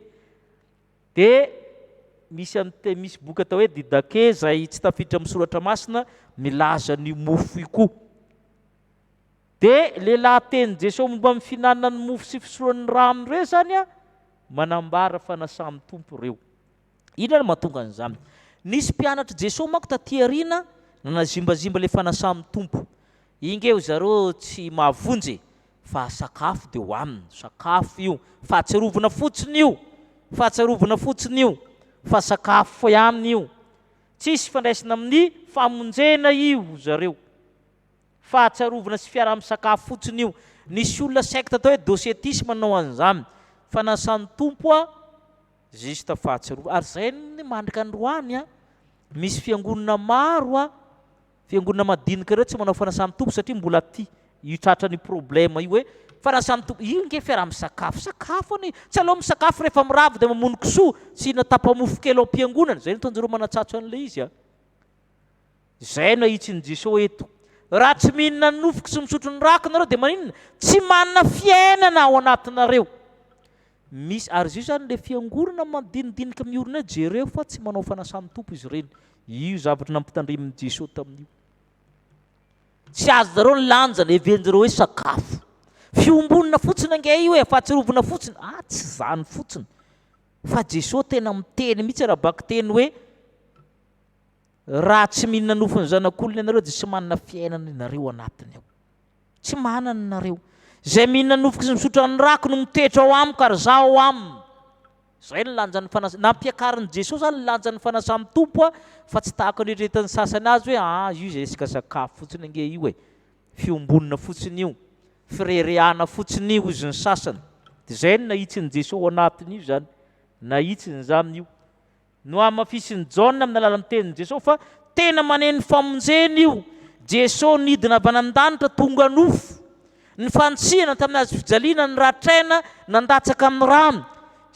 Dia misy an'ity, misy boky atao hoe Didake izay tsy tafiditra amin'ny soratra masina milaza an'io mofo io koa. Dia le lahatenin'i Jesoa momba ny fihinanana ny mofo sy fisotroana ny rà amin'ireo izany an, manambara fanasan'ny Tompo ireo. Inona no mahatonga an'izany? Nisy mpianatr'i Jesoa manko taty aoriana nanazimbazimba le fanasan'ny Tompo. Inge ry zareo tsy mahavonjy e, fa sakafo dia hohanina, sakafo io, fahatsiarovana fotsiny io, fahatsiarovana fotsiny io, fa sakafo ihany io. Tsisy ifandraisana amin'ny famonjena io ry zareo. Fahatsiarovana sy fiaraha-misakafo fotsiny io. Nisy olona secte atao hoe docetisme nanao an'izany. Fanasan'ny Tompo a, juste fahatsiarovana. Ary izay ny mandraka androany a, misy fiangonana maro a, fiangonana madinika ireo tsy manao fanasan'ny Tompo satria mbola tia io tratran'io problème io hoe fanasan'ny Tompo, io nge fiaraha-misakafo, sakafo anie, tsy aleo misakafo rehefa mirava dia mamono kisoa sy hihinana tapa-mofo kely ao am-piangonana, izay no ataon-jareo manatsatso an'ilay izy a. Izay no ahitsin'i Jesoa eto. Raha tsy mihinana ny nofoko sy misotro ny rako nareo dia maninona? Tsy manana fiainana ao anatinareo. Misy, ary izy io izany ilay fiangonana madinidinika miorina eo, jereo fa tsy manao fanasan'ny Tompo izy ireny. Io zavatra nampitandremin'i Jesoa tamin'io. Tsy azonareo ny lanjany, heverinjareo hoe sakafo. Fiombonana fotsiny ange io e, fahatsiarovana fotsiny. Ah, tsy izany fotsiny. Fa Jesoa tena miteny mihitsy ara-bakiteny hoe, Raha tsy mihinana nofon'ny Zanak'olona ianareo dia tsy manana fiainana ianareo anatiny ao. Tsy manana ianareo. Izay mihinana nofoko sy misotro ny rako no mitoetra ao amiko ary izaho ao aminy. Izay ny lanjan'ny fanasa-, nampiakarin'i Jesoa izany ny lanjan'ny fanasan'ny Tompo fa tsy tahaka ny eritreretin'ny sasany azy hoe ah io izay resaka sakafo fotsiny ange io e, fiombonana fotsiny io, firerehana fotsiny io hozy ny sasany. Dia izay no nahitsin'i Jesoa ao anatin'io izany, nahitsiny izany io. Nohamafisin'i Jaona amin'ny alalan'ny tenin'i Jesoa fa tena maneno famonjena io. Jesoa nidina avy any an-danitra tonga nofo. Ny fantsihana tamin'ny hazo fijaliana, ny ratraina nandatsaka ny rano.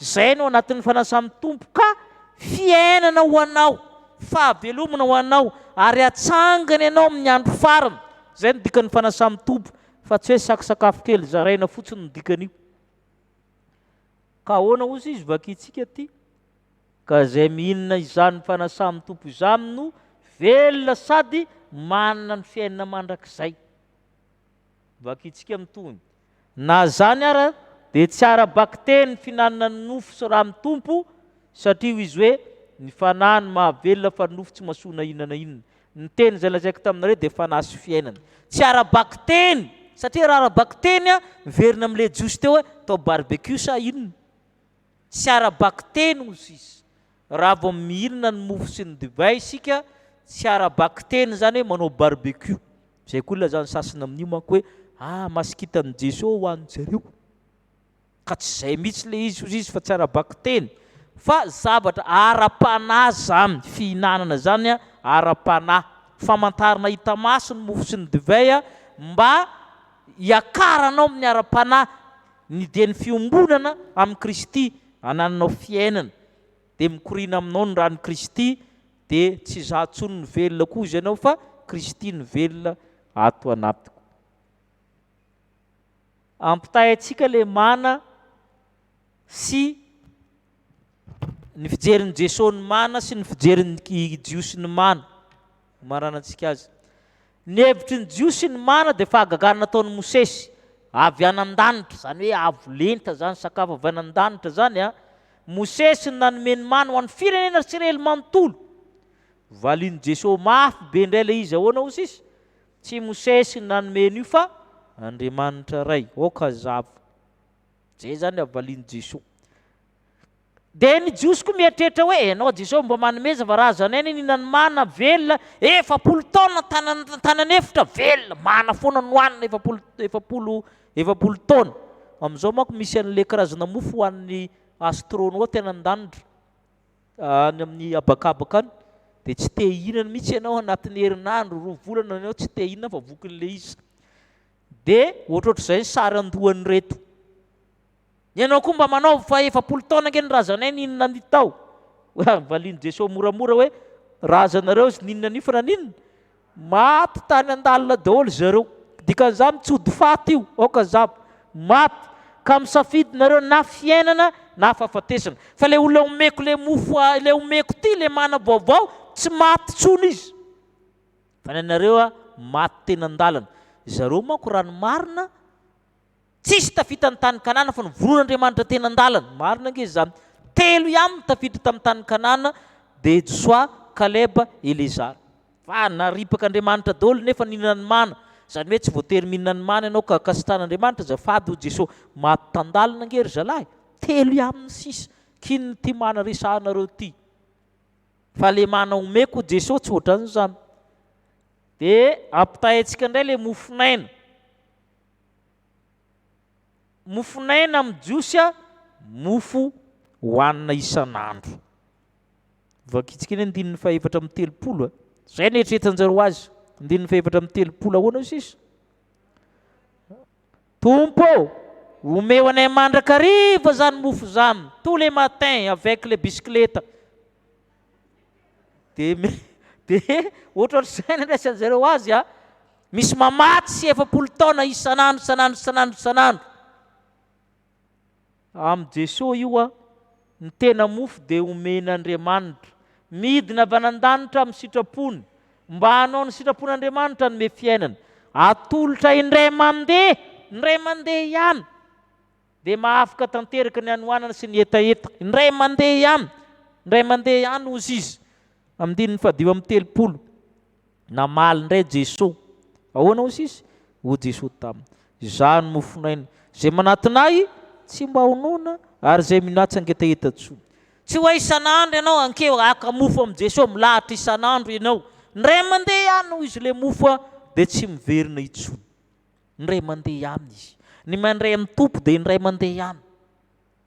Izay no anatin'ny fanasan'ny Tompo ka fiainana ho anao, fahavelomana ho anao ary hatsangana ianao amin'ny andro farany. Izay no dikan'ny fanasan'ny Tompo fa tsy hoe sakosakafo kely zaraina fotsiny no dikan'io. Ka ahoana ozy izy vakintsika ty? Ka izay mihinana izany fanasan'ny Tompo izany no velona sady manana ny fiainana mandrakizay. Vakintsika ny tohiny. Na izany ara dia tsy ara-bakiteny ny fihinanana ny nofo sy ran'ny Tompo satria hoy izy hoe ny fanahy no mahavelona fa ny nofo tsy mahasoa na inona na inona. Ny teny izay lazaiko taminareo dia fanahy sy fiainana. Tsy ara-bakiteny satria raha ara-bakiteny miverina amin'ilay Jiosy teo hoe atao barbecue sa inona? Tsy ara-bakiteny hozy izy. Raha vao mihinana ny mofo sy ny divay isika, tsy ara-bakiteny izany hoe manao barbecue. Izay koa ilazan'ny sasany amin'io manko hoe ah masikitan'i Jesoa ho an'i zareo. Ka tsy izay mihitsy ilay izy hozy izy fa tsy ara-bakiteny fa zavatra ara-panahy izany fihinanana izany ara-panahy. Famantarana hita maso ny mofo sy ny divay mba hiakaranao amin'ny ara-panahy. Ny dia ny fiombonana amin'i Kristy anananao fiainana, dia mikoriana aminao ny ran'i Kristy, dia tsy izaho intsony no velona koa hozy ianao fa Kristy no velona ato anatiko. Ampitahaintsika ilay mana sy ny fijerin'i Jesoa ny mana sy ny fijerin'ny Jiosy ny mana. Maranantsika azy. Ny hevitry ny Jiosy ny mana dia fahagagana nataon'i Mosesy avy any an-danitra, izany hoe avo lenta izany, sakafo avy any an-danitra izany an. Mosesy no nanome ny mana ho an'ny firenena Isiraely manontolo. Valian'i Jesoa mafy be indray ilay izy, ahoana hoy sisa? Tsy Mosesy no nanome an'io fa Andriamanitra Ray. Aoka hazava. Izay izany avalian'i Jesoa. Dia ny Jiosy koa mieritreritra hoe, Ianao Jesosy mba manomeza fa razanay anie nihinan'ny mana velona 40 taona tany tany an'efitra velona, mana foana nohanina 40 40 40 taona. Amin'izao manko misy an'ilay karazana mofo hohanin'ny astronaute any an-danitra, any amin'ny habakabaka any, dia tsy te hihinana mihitsy ianao anatin'ny herinandro, roa volana ianao tsy te hihinana fa vokin'ilay izy. Dia ohatrohatr'izay ny sary an-dohan'ireto. Ianao koa mba manaova fa 40 taona ange ny razanay n'inona an'io tao. Valian'i Jesoa moramora hoe, razanareo izy n'inona an'io fa naninona? Maty tany an-dalina daholo zareo. Dikan'izany tsy hody faty io, aoka hazava. Maty. Ka misafidy nareo na fiainana na fahafatesana. Fa ilay olona omeko ilay mofo ilay omeko ity, ilay mana vaovao, tsy maty intsony izy. Fa ny anareo maty teny an-dalana. Zareo manko raha ny marina, Tsisy tafita ny tany Kanana fa novonoin'Andriamanitra teny an-dalana. Marina ange izany. Telo ihany no tafiditra tamin'ny tany Kanana dia Josoa, Kaleba, Elezara. Fa naripak'Andriamanitra daholo nefa nihinana ny mana. Izany hoe tsy voatery mihinana ny mana ianao ka ankasitrahan'Andriamanitra azafady hoy Jesoa. Maty tan-dalana ange ry zalahy. Telo ihany ny sisa. K'inona ity mana resahanareo ity? Fa le mana omeko hoy Jesoa tsy ohatran'izany. Dia ampitahaintsika indray le mofon'aina. Mofon'aina amin'ny Jiosy, mofo hohanina isan'andro. Vakintsika eny andininy faha-efatra amby 30 a. Izay no eritreretin-jareo azy. Andininy faha-efatra amby 30 ahoana hoy sisa? Tompo ô, omeo anay mandrakariva izany mofo izany, tous les matins avec les bicyclettes. Dia dia ohatrohatr'izay ny andraisan-jareo azy a. Misy mamatsy 40 taona isan'andro isan'andro isan'andro isan'andro. Amin'i Jesoa io a, ny tena mofo dia omen'Andriamanitra. Midina avy any an-danitra amin'ny sitrapony, mba hanao ny sitrapon'Andriamanitra hanome fiainana. Atolotra indray mandeha, indray mandeha ihany. Dia mahafaka tanteraka ny hanoanana sy ny hetaheta. Indray mandeha ihany, indray mandeha ihany hozy izy. Andininy faha-35. Namaly indray Jesoa. Ahoana hozy izy? Hoy Jesoa taminy, Izaho no mofon'aina. Izay manatona Ahy tsy mba ho noana, ary izay mino Ahy tsy hangetaheta intsony. Tsy hoe isan'andro ianao hankeo haka mofo amin'i Jesoa, milahatra isan'andro ianao. Indray mandeha ihany hoy izy ilay mofo dia tsy miverina intsony. Indray mandeha ihany izy. Ny mandray amin'ny Tompo dia indray mandeha ihany.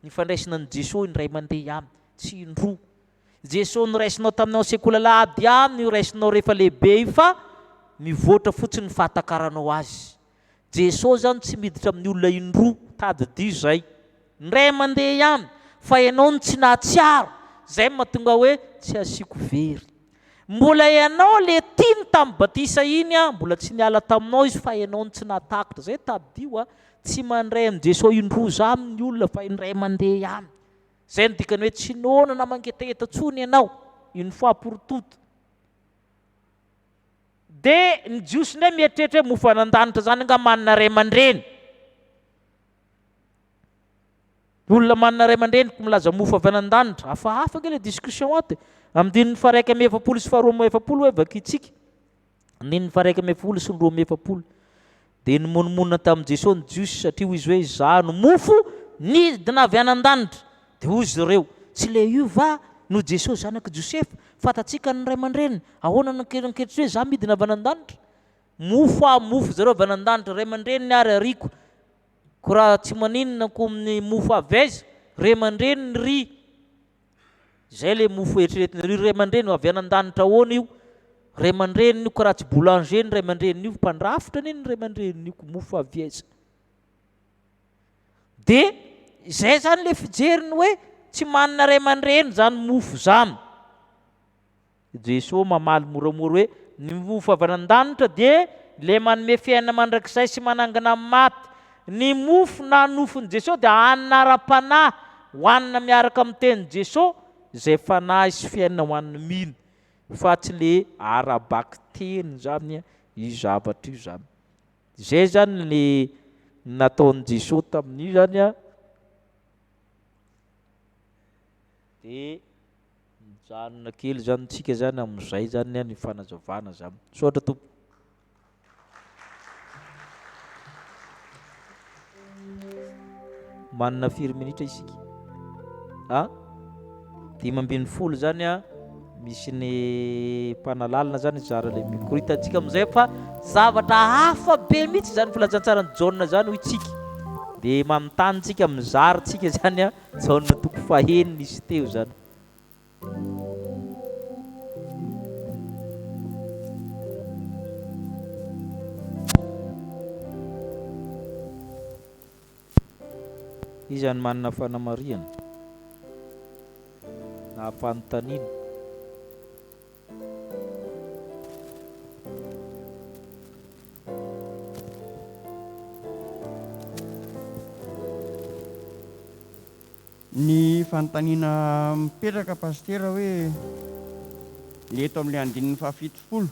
Ny fandraisana an'i Jesoa indray mandeha ihany, tsy indroa. Jesoa noraisinao taminao sekoly alahady ihany no raisinao rehefa lehibe io fa mivoatra fotsiny ny fahatakaranao azy. Jesoa izany tsy miditra amin'ny olona indroa, tadidio izay. Indray mandeha ihany fa ianao no tsy nahatsiaro, izay no mahatonga hoe tsy asiako very. Mbola ianao le tiany tamin'ny batisa iny an, mbola tsy niala taminao izy fa ianao no tsy nahatakatra, zay tadidio a, tsy mandray an'i Jesoa indroa zany ny olona fa indray mandeha ihany, zay no dikany hoe tsy noana na mangetaheta tsony ianao, une fois pour toute. De ny jiosy indray mieritreritra hoe mofo any an-danitra zany angaha manana ray aman-dreny. Olona manana ray aman-dreniko milaza mofo avy any an-danitra. Hafahafa ange ilay discussion ato e. Andininy faha-41 sy faha-42 hoe vakintsika. Andininy faha-41 sy ny 42. Dia nimonomonona tamin'i Jesoa ny Jiosy satria hoy izy hoe izaho no mofo nidina avy any an-danitra. Dia hoy izy ireo, tsy ilay io va no Jesoa zanak'i Josefa? Fantatsika ny ray aman-dreniny. Ahoana no ankehitriny hoe izaho midina avy any an-danitra? Mofo aho, mofo zareo avy any an-danitra, ray aman-dreniny ary ariko. Ko raha tsy maninona ko amin'ny mofo avy aiza? Ray aman-dreniny ry. Izay le mofo eritreretina ry ray aman-dreny avy any an-danitra ahoana io? Ray aman-dreniny io ko raha tsy boulanger ny ray aman-dreniny io, mpandrafitra anie ny ray aman-dreniny io ko mofo avy aiza? De izay zany le fijeriny hoe tsy manana ray aman-dreny zany mofo zany. Jesoa mamaly moramora hoe, Ny mofo avy any an-danitra dia ilay manome fiainana mandrakizay sy manangana amin'ny maty. Ny mofo na nofon'i Jesoa dia hanina ara-panahy, hohanina miaraka amin'ny tenin'i Jesoa, izay fanahy sy fiainana ho an'ny mino, fa tsy le ara-bakiteny izany io zavatra io izany. Izay izany ny nataon'i Jesoa tamin'io izany an. Dia Mijanona kely zany tsika zany amizay zany ny fanazavana zany. Misaotra tompoko. Manana firy minitra isika? A? 15 zany a, misy ny mpanalalana zany hizara ilay micro. Hitantsika amin'izay fa zavatra hafa be mihitsy izany filazantsaran'i Jaona izany hoy tsika. Dia manontany tsika, mizara tsika zany a, Jaona toko fahenina izy teo zany. Iza no manana fanamarihana na fanontaniana?
Ny fanontaniana mipetraka Pasitera hoe le eto amin'ilay andininy fahafitopolo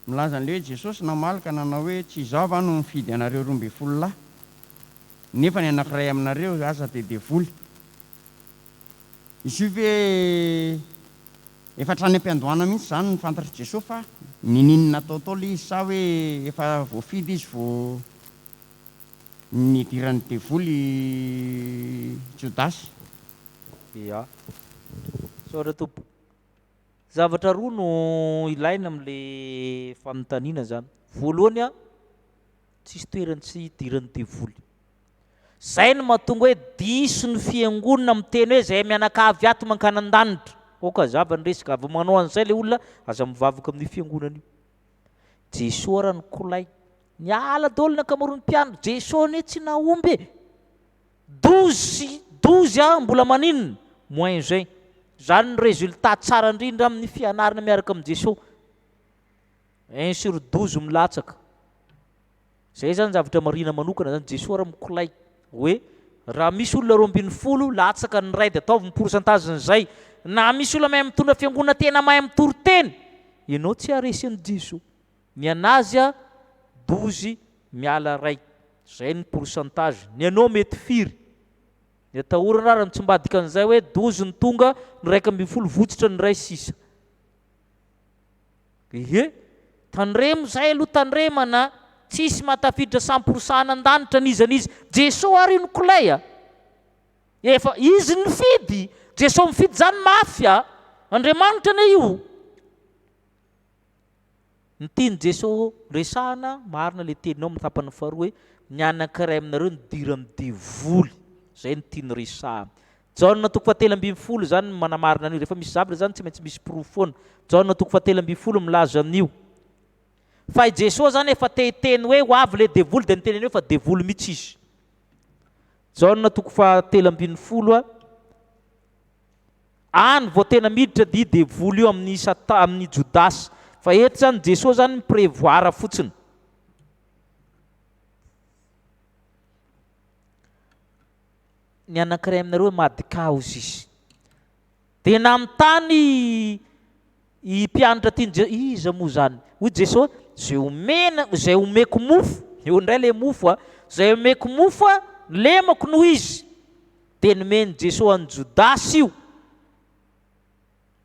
milaza an'ilay hoe Jesosy namaly ka nanao hoe tsy izaho va no nifidy anareo 12 lahy nefa ny anankiray aminareo aza dia devoly. Izy io ve efa hatrany am-piandohana mihitsy izany no fantatr'i Jesosy fa niniana natao tao ilay izy sa hoe efa voafidy izy vao Nidiran'ny devoly i Jodasy.
Ia. Misaotra tompoko. Zavatra roa no ilaina amin'le fanontaniana zany. Voalohany an, tsisy toerany tsy hidiran'ny devoly. Zay no mahatonga hoe diso ny fiangonana miteny hoe zay mianakavy ato mankany an-danitra. Aoka hazava ny resaka, vao manao an'izay le olona aza mivavaka amin'io fiangonana io. Jesoa ra nikolay Niala daholo ny ankamaroan'ny mpianatra. Jesoa anie tsy nahomby e! Douze douze an, mbola maninona? Moins un. Zany ny résultat tsara indrindra amin'ny fianarana miaraka amin'i Jesoa. Un sur 12 milatsaka. Zay zany zavatra marihina manokana zany, Jesoa ary mikolay hoe raha misy olona 12 latsaka ny iray dia ataovy ny pourcentage-n'izay. Na misy olona mahay mitondra fiangonana tena mahay mitory teny, ianao tsy haharesy an'i Jesoa. Ny anazy a 12 miala ray, zay ny pourcentage, ny anao mety firy? Ny atahorana ary mitsimbadika an'izay hoe 12 ny tonga, ny 11 votsitra ny iray sisa. Ehe, tandremo zay aloha tandremana a, tsisy mahatafiditra cent pour cent any an-danitra n'iza n'iza, Jeso ary io nikolay a! Efa izy nifidy, Jeso mifidy zany mafy a! Andriamanitra anie io. Ny tian'i Jeso resahana, marina ilay teninao amin'ny tapany faharoa hoe ny anankiray aminareo nidiran'ny devoly. Izay no tiany resahana. Jaona toko fahatelo ambin'ny folo izany no manamarina an'io. Rehefa misy zavatra izany tsy maintsy misy porofo foana. Jaona toko fahatelo ambin'ny folo milaza an'io. Fa i Jesoa izany efa te hiteny hoe ho avy ilay devoly dia niteneny hoe fa devoly mihitsy izy. Jaona toko fahatelo ambin'ny folo a. Any vao tena miditra dia devoly io amin'ny sata amin'ny Jodasy. Fa eto zany Jesoa zany mi prevoir fotsiny. Ny anankiray aminareo madika hozy izy. Dia nanontany i mpianatra tian'i Jesoa, iza moa zany? Hoy Jesoa, zay omena, zay omeko mofo, eo indray le mofo a, zay omeko mofo a, lemako noho izy. Dia nomen'i Jesoa an'i Jodasy io.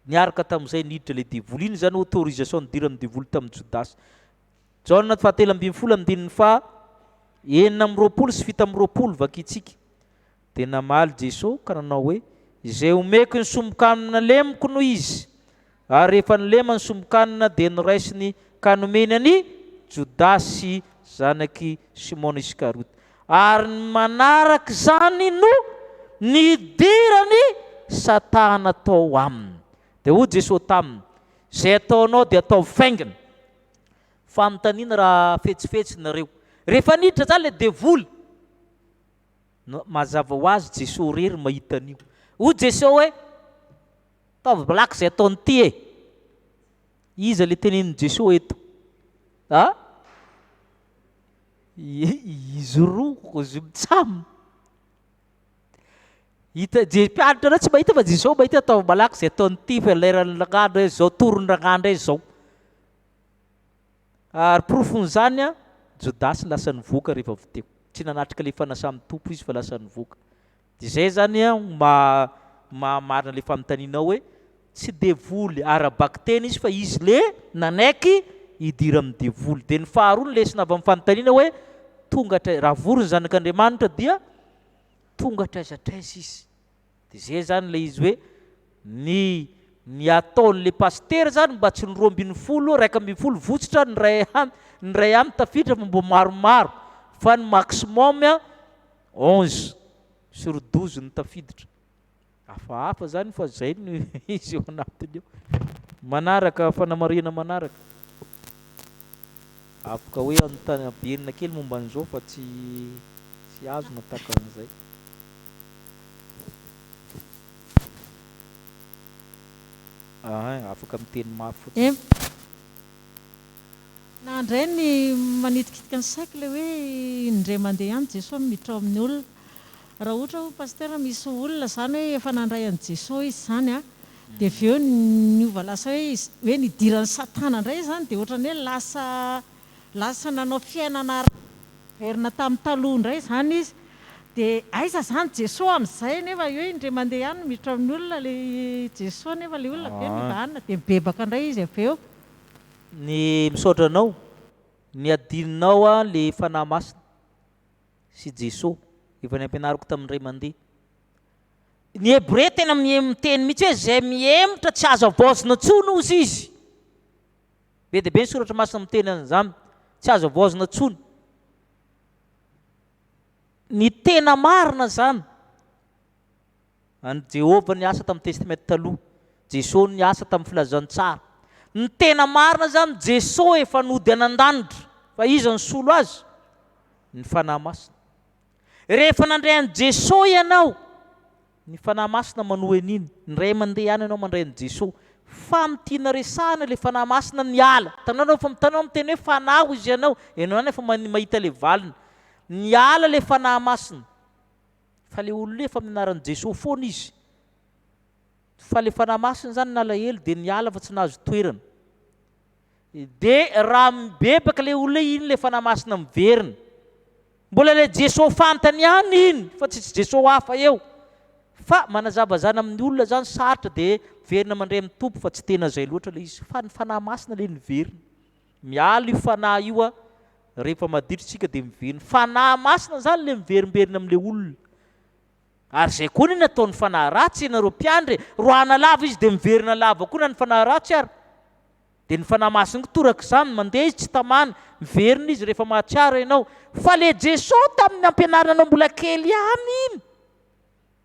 Niaraka tamin'izay niditra ilay devoly. Iny izany autorisation nidiran'ny devoly tamin'i Jodasy. Jaona fahatelo ambin'ny folo andininy faha 26 sy 27 vakintsika. Dia namaly Jesoa ka nanao hoe, Izay omeko ny sombin-kanina lemiko no izy. Ary rehefa nilema ny sombin-kanina dia noraisiny ka nomeny an'i Jodasy zanak'i Simona Iskariota. Ary ny manaraka izany no nidiran'i Satana tao aminy. Dia hoy Jesoa taminy, Izay ataonao dia ataovy faingana. Fanontaniana raha fetsifetsy nareo. Rehefa niditra izany ilay devoly, mazava ho azy Jesoa irery mahita an'io. Hoy Jesoa hoe, Ataovy black izay ataony ity e! Iza le tenenin'i Jesoa eto? A? Izy roa, izy mitsam. Hita, je mpianatra reo tsy mahita fa Jesoa mahita ataovy malaky izay ataony ity fa leran'ny rangahy ndray zao, toron'ny rangahy ndray zao. Ary porofon'izany an, Jodasy lasa nivoaka rehefa avy teo. Tsy nanatrika le fanasan'ny Tompo izy fa lasa nivoaka. Dia izay izany an maha maha marina ilay fanontanianao hoe tsy devoly ara-bakiteny izy fa izy le nanaiky hidiran'ny devoly. Dia ny faharoa ny lesona avy amin'ny fanontaniana hoe tonga hatraiza raha vory ny zanak'Andriamanitra dia tonga hatraiza hatraiza izy. Dia izay izany ilay izy hoe ny ny ataon'ilay pasitera izany mba tsy ny 12, 11 votsotra ny iray any, ny iray any tafiditra fa mba maromaro fa ny maximum 11 sur 12 no tafiditra. Hafahafa zany fa zay no izy eo anatiny eo. Manaraka fanamarihana manaraka. Afaka hoe anontany averina kely momba an'izao fa tsy tsy azo na tahaka an'izay. Ahin, afaka miteny mafy fotsiny.
Em. Na indray ny manitikitika ny saiko ilay hoe indray mandeha ihany Jesoa miditra ao amin'ny olona. Raha ohatra hoy Pasteur misy olona izany hoe efa nandray an'i Jesoa izy izany an, dia avy eo niova lasa hoe hoe nidiran'i satana indray izany dia ohatran'ny hoe lasa lasa nanao fiainana ratsy niverina tamin'ny taloha indray izany izy. Dia aiza izany Jesoa amin'izay nefa hoe indray mandeha ihany no miditra amin'ny olona ilay Jesoa nefa ilay olona avy eo niova hanina dia mibebaka indray izy avy eo.
Ny misaotra anao, ny adinonao an le Fanahy Masina sy Jeso efa nampianariko tamin'ny ray mandeha. Ny Hebreu tena miteny mihitsy hoe izay mihemotra tsy azo avaozina intsony hozy izy. Be dia be ny soratra masina miteny an'izany, tsy azo avaozina intsony. Ny tena marina izany An'i Jehovah niasa tamin'ny Testamenta Taloha. Jesosy niasa tamin'ny Filazantsara. Ny tena marina izany, Jesosy efa nody any an-danitra. Fa iza nisolo Azy? Ny Fanahy Masina. Rehefa nandray an'i Jesosy ianao, ny Fanahy Masina manohy an'iny. Indray mandeha ihany ianao mandray an'i Jesosy. Fa ny tiana resahana ilay Fanahy Masina niala. Hitanao fa hitanao miteny hoe Fanahy hozy ianao. Ianao ihany efa mahita ilay valiny. Niala ilay Fanahy Masina. Fa le olona io efa amin'ny anaran'i Jesoa foana izy. Fa le Fanahy Masina zany nalahelo dia niala fa tsy nahazo toerana. Dia raha mibebaka le olona iny le Fanahy Masina miverina. Mbola le Jesoa fantany ihany iny fa tsisy Jesoa hafa eo. Fa manazava zany amin'ny olona zany sarotra dia miverina mandray amin'ny Tompo fa tsy tena zay loatra le izy. Fa ny Fanahy Masina le niverina. Miala io fanahy io a, rehefa maditra isika dia miverina. Fanahy masina izany ilay miverimberina amin'ilay olona. Ary izay koa anie nataon'ny fanahy ratsy ianareo mpiandry e, roahana lava izy dia miverina lava koa na ny fanahy ratsy ary. Dia ny fanahy masina koa torak'izany, mandeha izy tsy tamana, miverina izy rehefa mahatsiaro ianao. Fa ilay Jesoa tamin'ny nampianarina anao mbola kely ihany iny.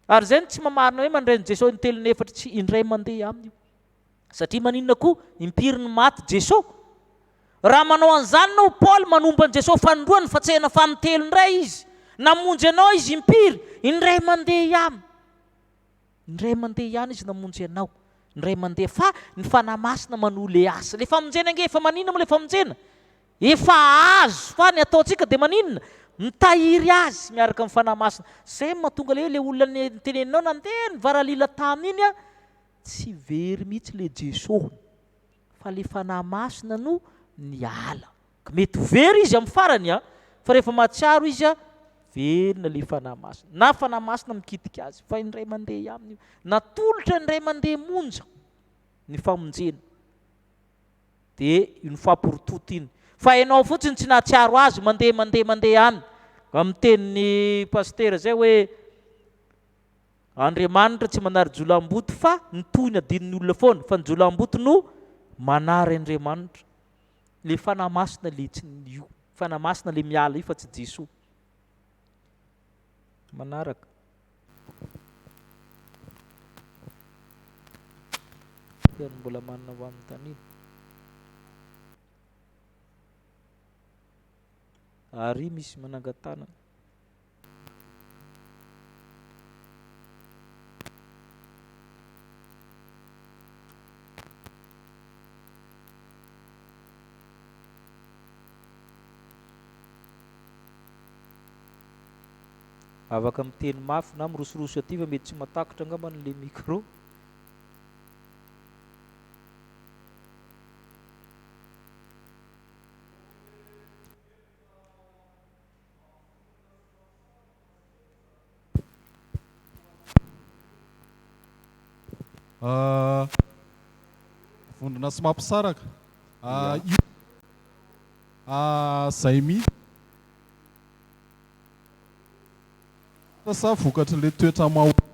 Ary izay no tsy mamarina hoe mandray an'i Jesoa intelo inefatra tsy indray mandeha aminy io. Satria maninona koa? Impiry no maty Jeso? Raha manao an'izany ianao Paoly manompo an'i Jeso fanindroany fa tsy haina fanintelo indray izy. Namonjy anao izy impiry? Indray mandeha ihany. Indray mandeha ihany izy namonjy anao. Indray mandeha fa ny Fanahy Masina manohy le asa. Le famonjena ange efa maninona moa le famonjena? Efa azo fa ny ataontsika dia maninona? Mitahiry azy miaraka amin'ny Fanahy Masina. Zay no mahatonga le hoe le olona niteneninao nandeha nivaralila tamin'iny an, Tsy very mihitsy le Jeso fa le Fanahy Masina no niala. Mety ho very izy amin'ny farany an, fa rehefa mahatsiaro izy an, velona le Fanahy Masina. Na Fanahy Masina mikitika azy, fa indray mandeha ihany io. Natolotra indray mandeha monja ny famonjena. Dia une fois pour toutes iny. Fa ianao fotsiny tsy nahatsiaro azy mandeha mandeha mandeha any. Amin'ny tenin'ny pasitera izay hoe Andriamanitra tsy manary jiolahimboto fa ny tohiny adinon'ny olona foana fa ny jiolahimboto no manary Andriamanitra. Le Fanahy Masina le tsy io Fanahy Masina le miala io fa tsy Jesoa. Manaraka. Iza no mbola manana fanontaniana? Ary misy manangan-tanana. Afaka miteny mafy na mirosoroso aty fa mety tsy matakatra angambany le micro.
Vondrona sy mampisaraka. Io zay mihitsy sa vokatr'ilay toetra maha olona.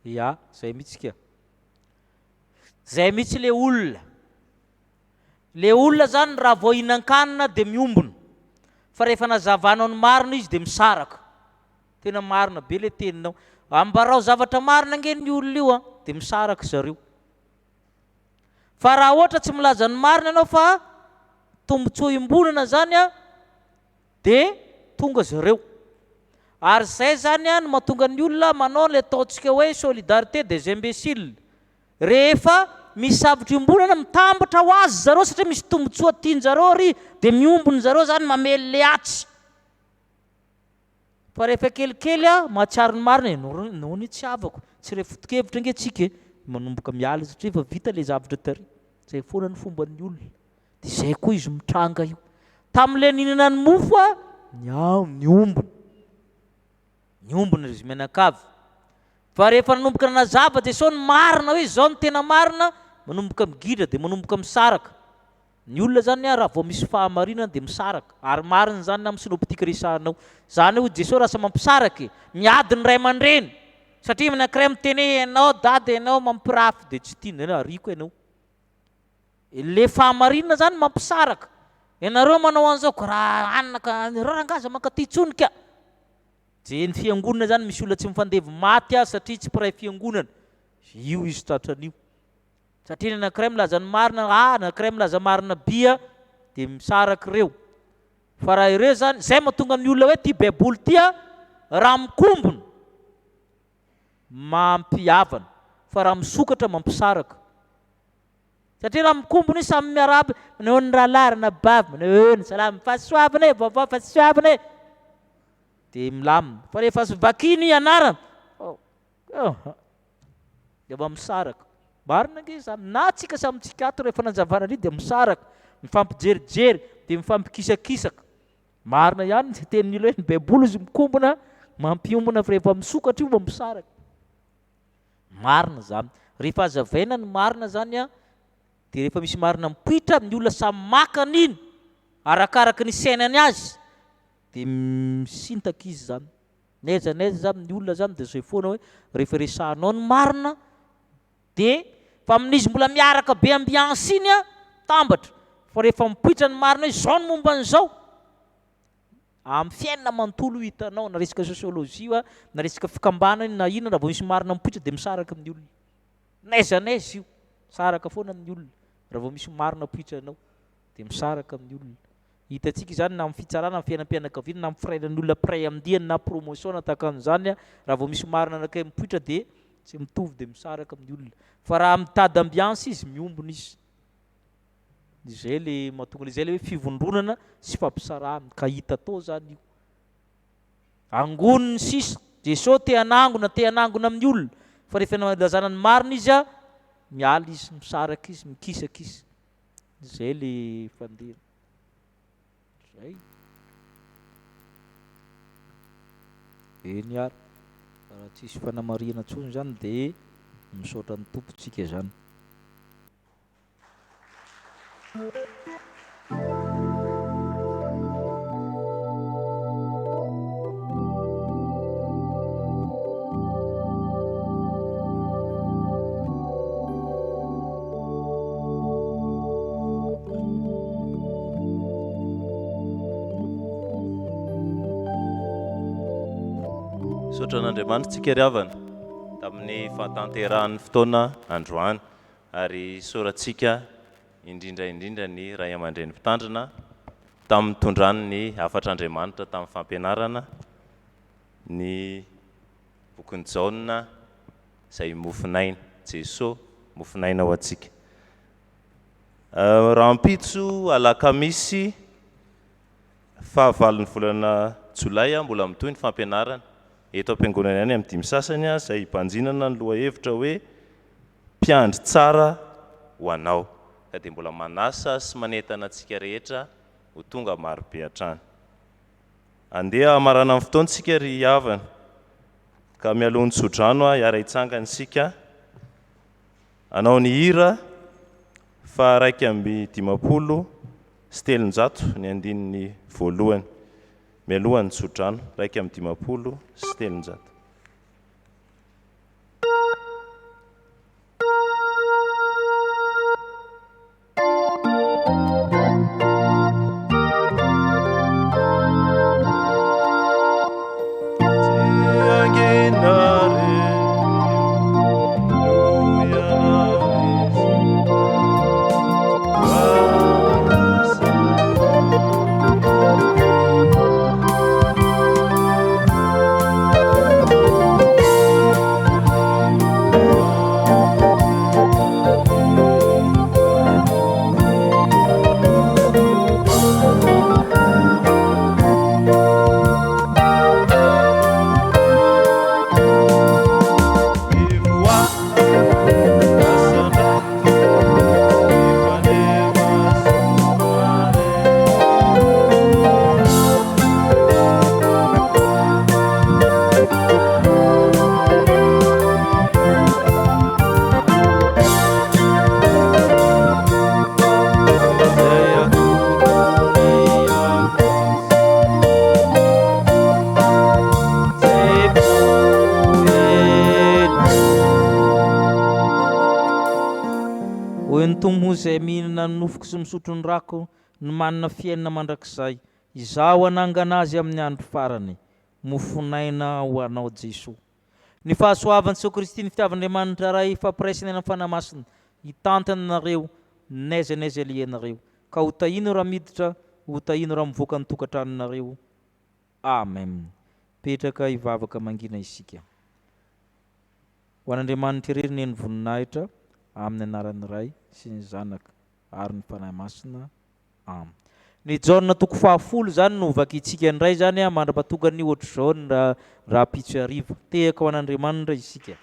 Ya, zay mihitsy ka. Zay mihitsy le olona. Le olona zany raha vao hihinan-kanina dia miombona, fa rehefa nazavanao ny marina izy dia misaraka. Tena marina be le teninao. Ambarao zavatra marina ange ny olona io an, dia misaraka zareo. Fa raha ohatra tsy milaza ny marina ianao fa tombotsoa iombonana zany an, dia tonga zareo. Ary zay zany an no mahatonga ny olona manao le ataontsika hoe solidarité des imbéciles. Rehefa misy zavatra iombonana, mitambatra ho azy zareo satria misy tombotsoa tian-jareo ary dia miombona zareo zany mamely le atsy. Fa rehefa kelikely aho mahatsiaro ny marina e, noho ny tsy havako, tsy re foto-kevitra ange tsika e, manomboka miala satria efa vita le zavatra tary, zay foana ny fomban'ny olona, de zay koa izy mitranga io, tamin'le nihinana ny mofo aho, niao, niombona, niombona izy mianakavy, fa rehefa nanomboka nanazava Jesosy ny marina hoe izao no tena marina, manomboka migidra de manomboka misaraka. Ny olona zany raha vao misy fahamarinana dia misaraka, ary marina izany na amin'ny synoptique resahanao. Zany hoy Jesoa raha samy mampisaraka e! Miady ny ray aman-dreny, satria ny anankiray miteny hoe ianao dada ianao mampirafy dia tsy tiany, ianao ariako ianao. Le fahamarinana zany mampisaraka, ianareo manao an'izao ka raha anona ka nareo rangaha aza mankaty intsony ka! Dia ny fiangonana zany misy olona tsy mifandevy maty aza satria tsy mpiray fiangonana, io izy tratran'io. Satria ny anankiray milaza ny marina A, ny anankiray milaza marina B dia misaraka ireo. Fa raha ireo izany, izay mahatonga ny olona hoe tia baiboly ity raha mikombona mampihavana, fa raha misokatra mampisaraka. Satria raha mikombona io samy miarahaba, manao ny rahalahy, ranabavy, manao ny salama, fahasoavana e, vaovao fahasoavana e, dia milamina. Fa rehefa vakina io anarana, oh, oh. Dia mba misaraka. Marina ange izany. Na tsika samy tsika ato rehefa nanjavana an'io dia misaraka, mifampijerijery, dia mifampikisakisaka. Marina ihany ny tenin'ilay hoe ny baiboly izy mikombona, mampiombona fa rehefa misokatra io vao misaraka. Marina izany. Rehefa hazavaina ny marina izany an, dia rehefa misy marina mipoitra, ny olona samy maka an'iny arakaraka ny isainany azy, dia misintaka izy izany. N'aiza n'aiza zany ny olona zany dia zay foana hoe rehefa resahanao ny marina dia fa amin'izy mbola miaraka be ambiance iny an mitambatra fa rehefa mipoitra ny marina hoe zao ny momba an'izao amin'ny fiainana manontolo io hitanao na resaka sociologie io an na resaka fikambanana io na inona raha vao misy marina mipoitra dia misaraka amin'ny olona n'aiza n'aiza io misaraka foana amin'ny olona raha vao misy marina apoitranao dia misaraka amin'ny olona Hitantsika izany na amin'ny fitsarana, amin'ny fiainam-pianakaviana, na amin'ny firainan'ny olona mpiray andiany na promotion na tahaka an'izany, raha vao misy marina anankiray mipoitra dia tsy mitovy dia misaraka amin'ny olona. Fa raha mitady ambiance izy, miombona izy. Izay le mahatonga le, izay le hoe fivondronana sy fampisarahana, ka hita tao izany io. Angony ny sisa. Jeso te hanangona, te hanangona amin'ny olona, fa rehefa nilazana ny marina izy, miala izy, misaraka izy, mikisaka izy. Zay le fandeha. Zay. Eny ary. Raha tsisy fanamarihana intsony zany de misaotra ny Tompo tsika zany.
Misaotra an'Andriamanitra tsika ry havana tamin'ny fahatanterahan'ny fotoana androany ary isaorantsika indrindra indrindra ny ray aman-dreny mpitandrina tamin'ny nitondrany ny hafatr'Andriamanitra tamin'ny fampianarana ny bokin'i Jaona izay mofon'aina, Jeso mofon'aina ho antsika. Rahampitso alakamisy fahavalon'ny volana jolay mbola mitohy ny fampianarana eto am-piangonana ihany amin'ny dimy sasany izay hibanjinana ny lohahevitra hoe mpiandry tsara ho anao ka dia mbola manasa sy manentana antsika rehetra ho tonga marobe hatrany. Andeha hamarana ny fotoana isika ry havana, ka mialoha ny tsodrano hiara-hitsangana isika hanao ny hira faha 351 ny andininy voalohany. Mialoha ny tsodrano, 351.
Hoy ny Tompo, Izay mihinana ny nofoko sy misotro ny rako no manana fiainana mandrakizay. Izaho hanangana azy amin'ny andro farany. Mofon'aina ho anao Jesoa. Ny fahasoavan'i Jesoa Kristy, ny fitiavan'Andriamanitra Ray, fampiraisana aina amin'ny Fanahy Masina, hitantana anareo n'aiza n'aiza alehanareo. Ka ho tahiana raha miditra, ho tahiana raha mivoaka ny tokantranonareo. Amen. Petraka hivavaka mangina isika. Ho an'Andriamanitra irery anie ny voninahitra, amin'ny anaran'ny Ray sy ny Zanaka ary ny Fanahy Masina. Am. Ny Jaona toko fahafolo izany no hovakintsika indray izany mandra-pahatongan'ny ohatr'izao ny rahampitso hariva. Tehaka ho an'Andriamanitra isika.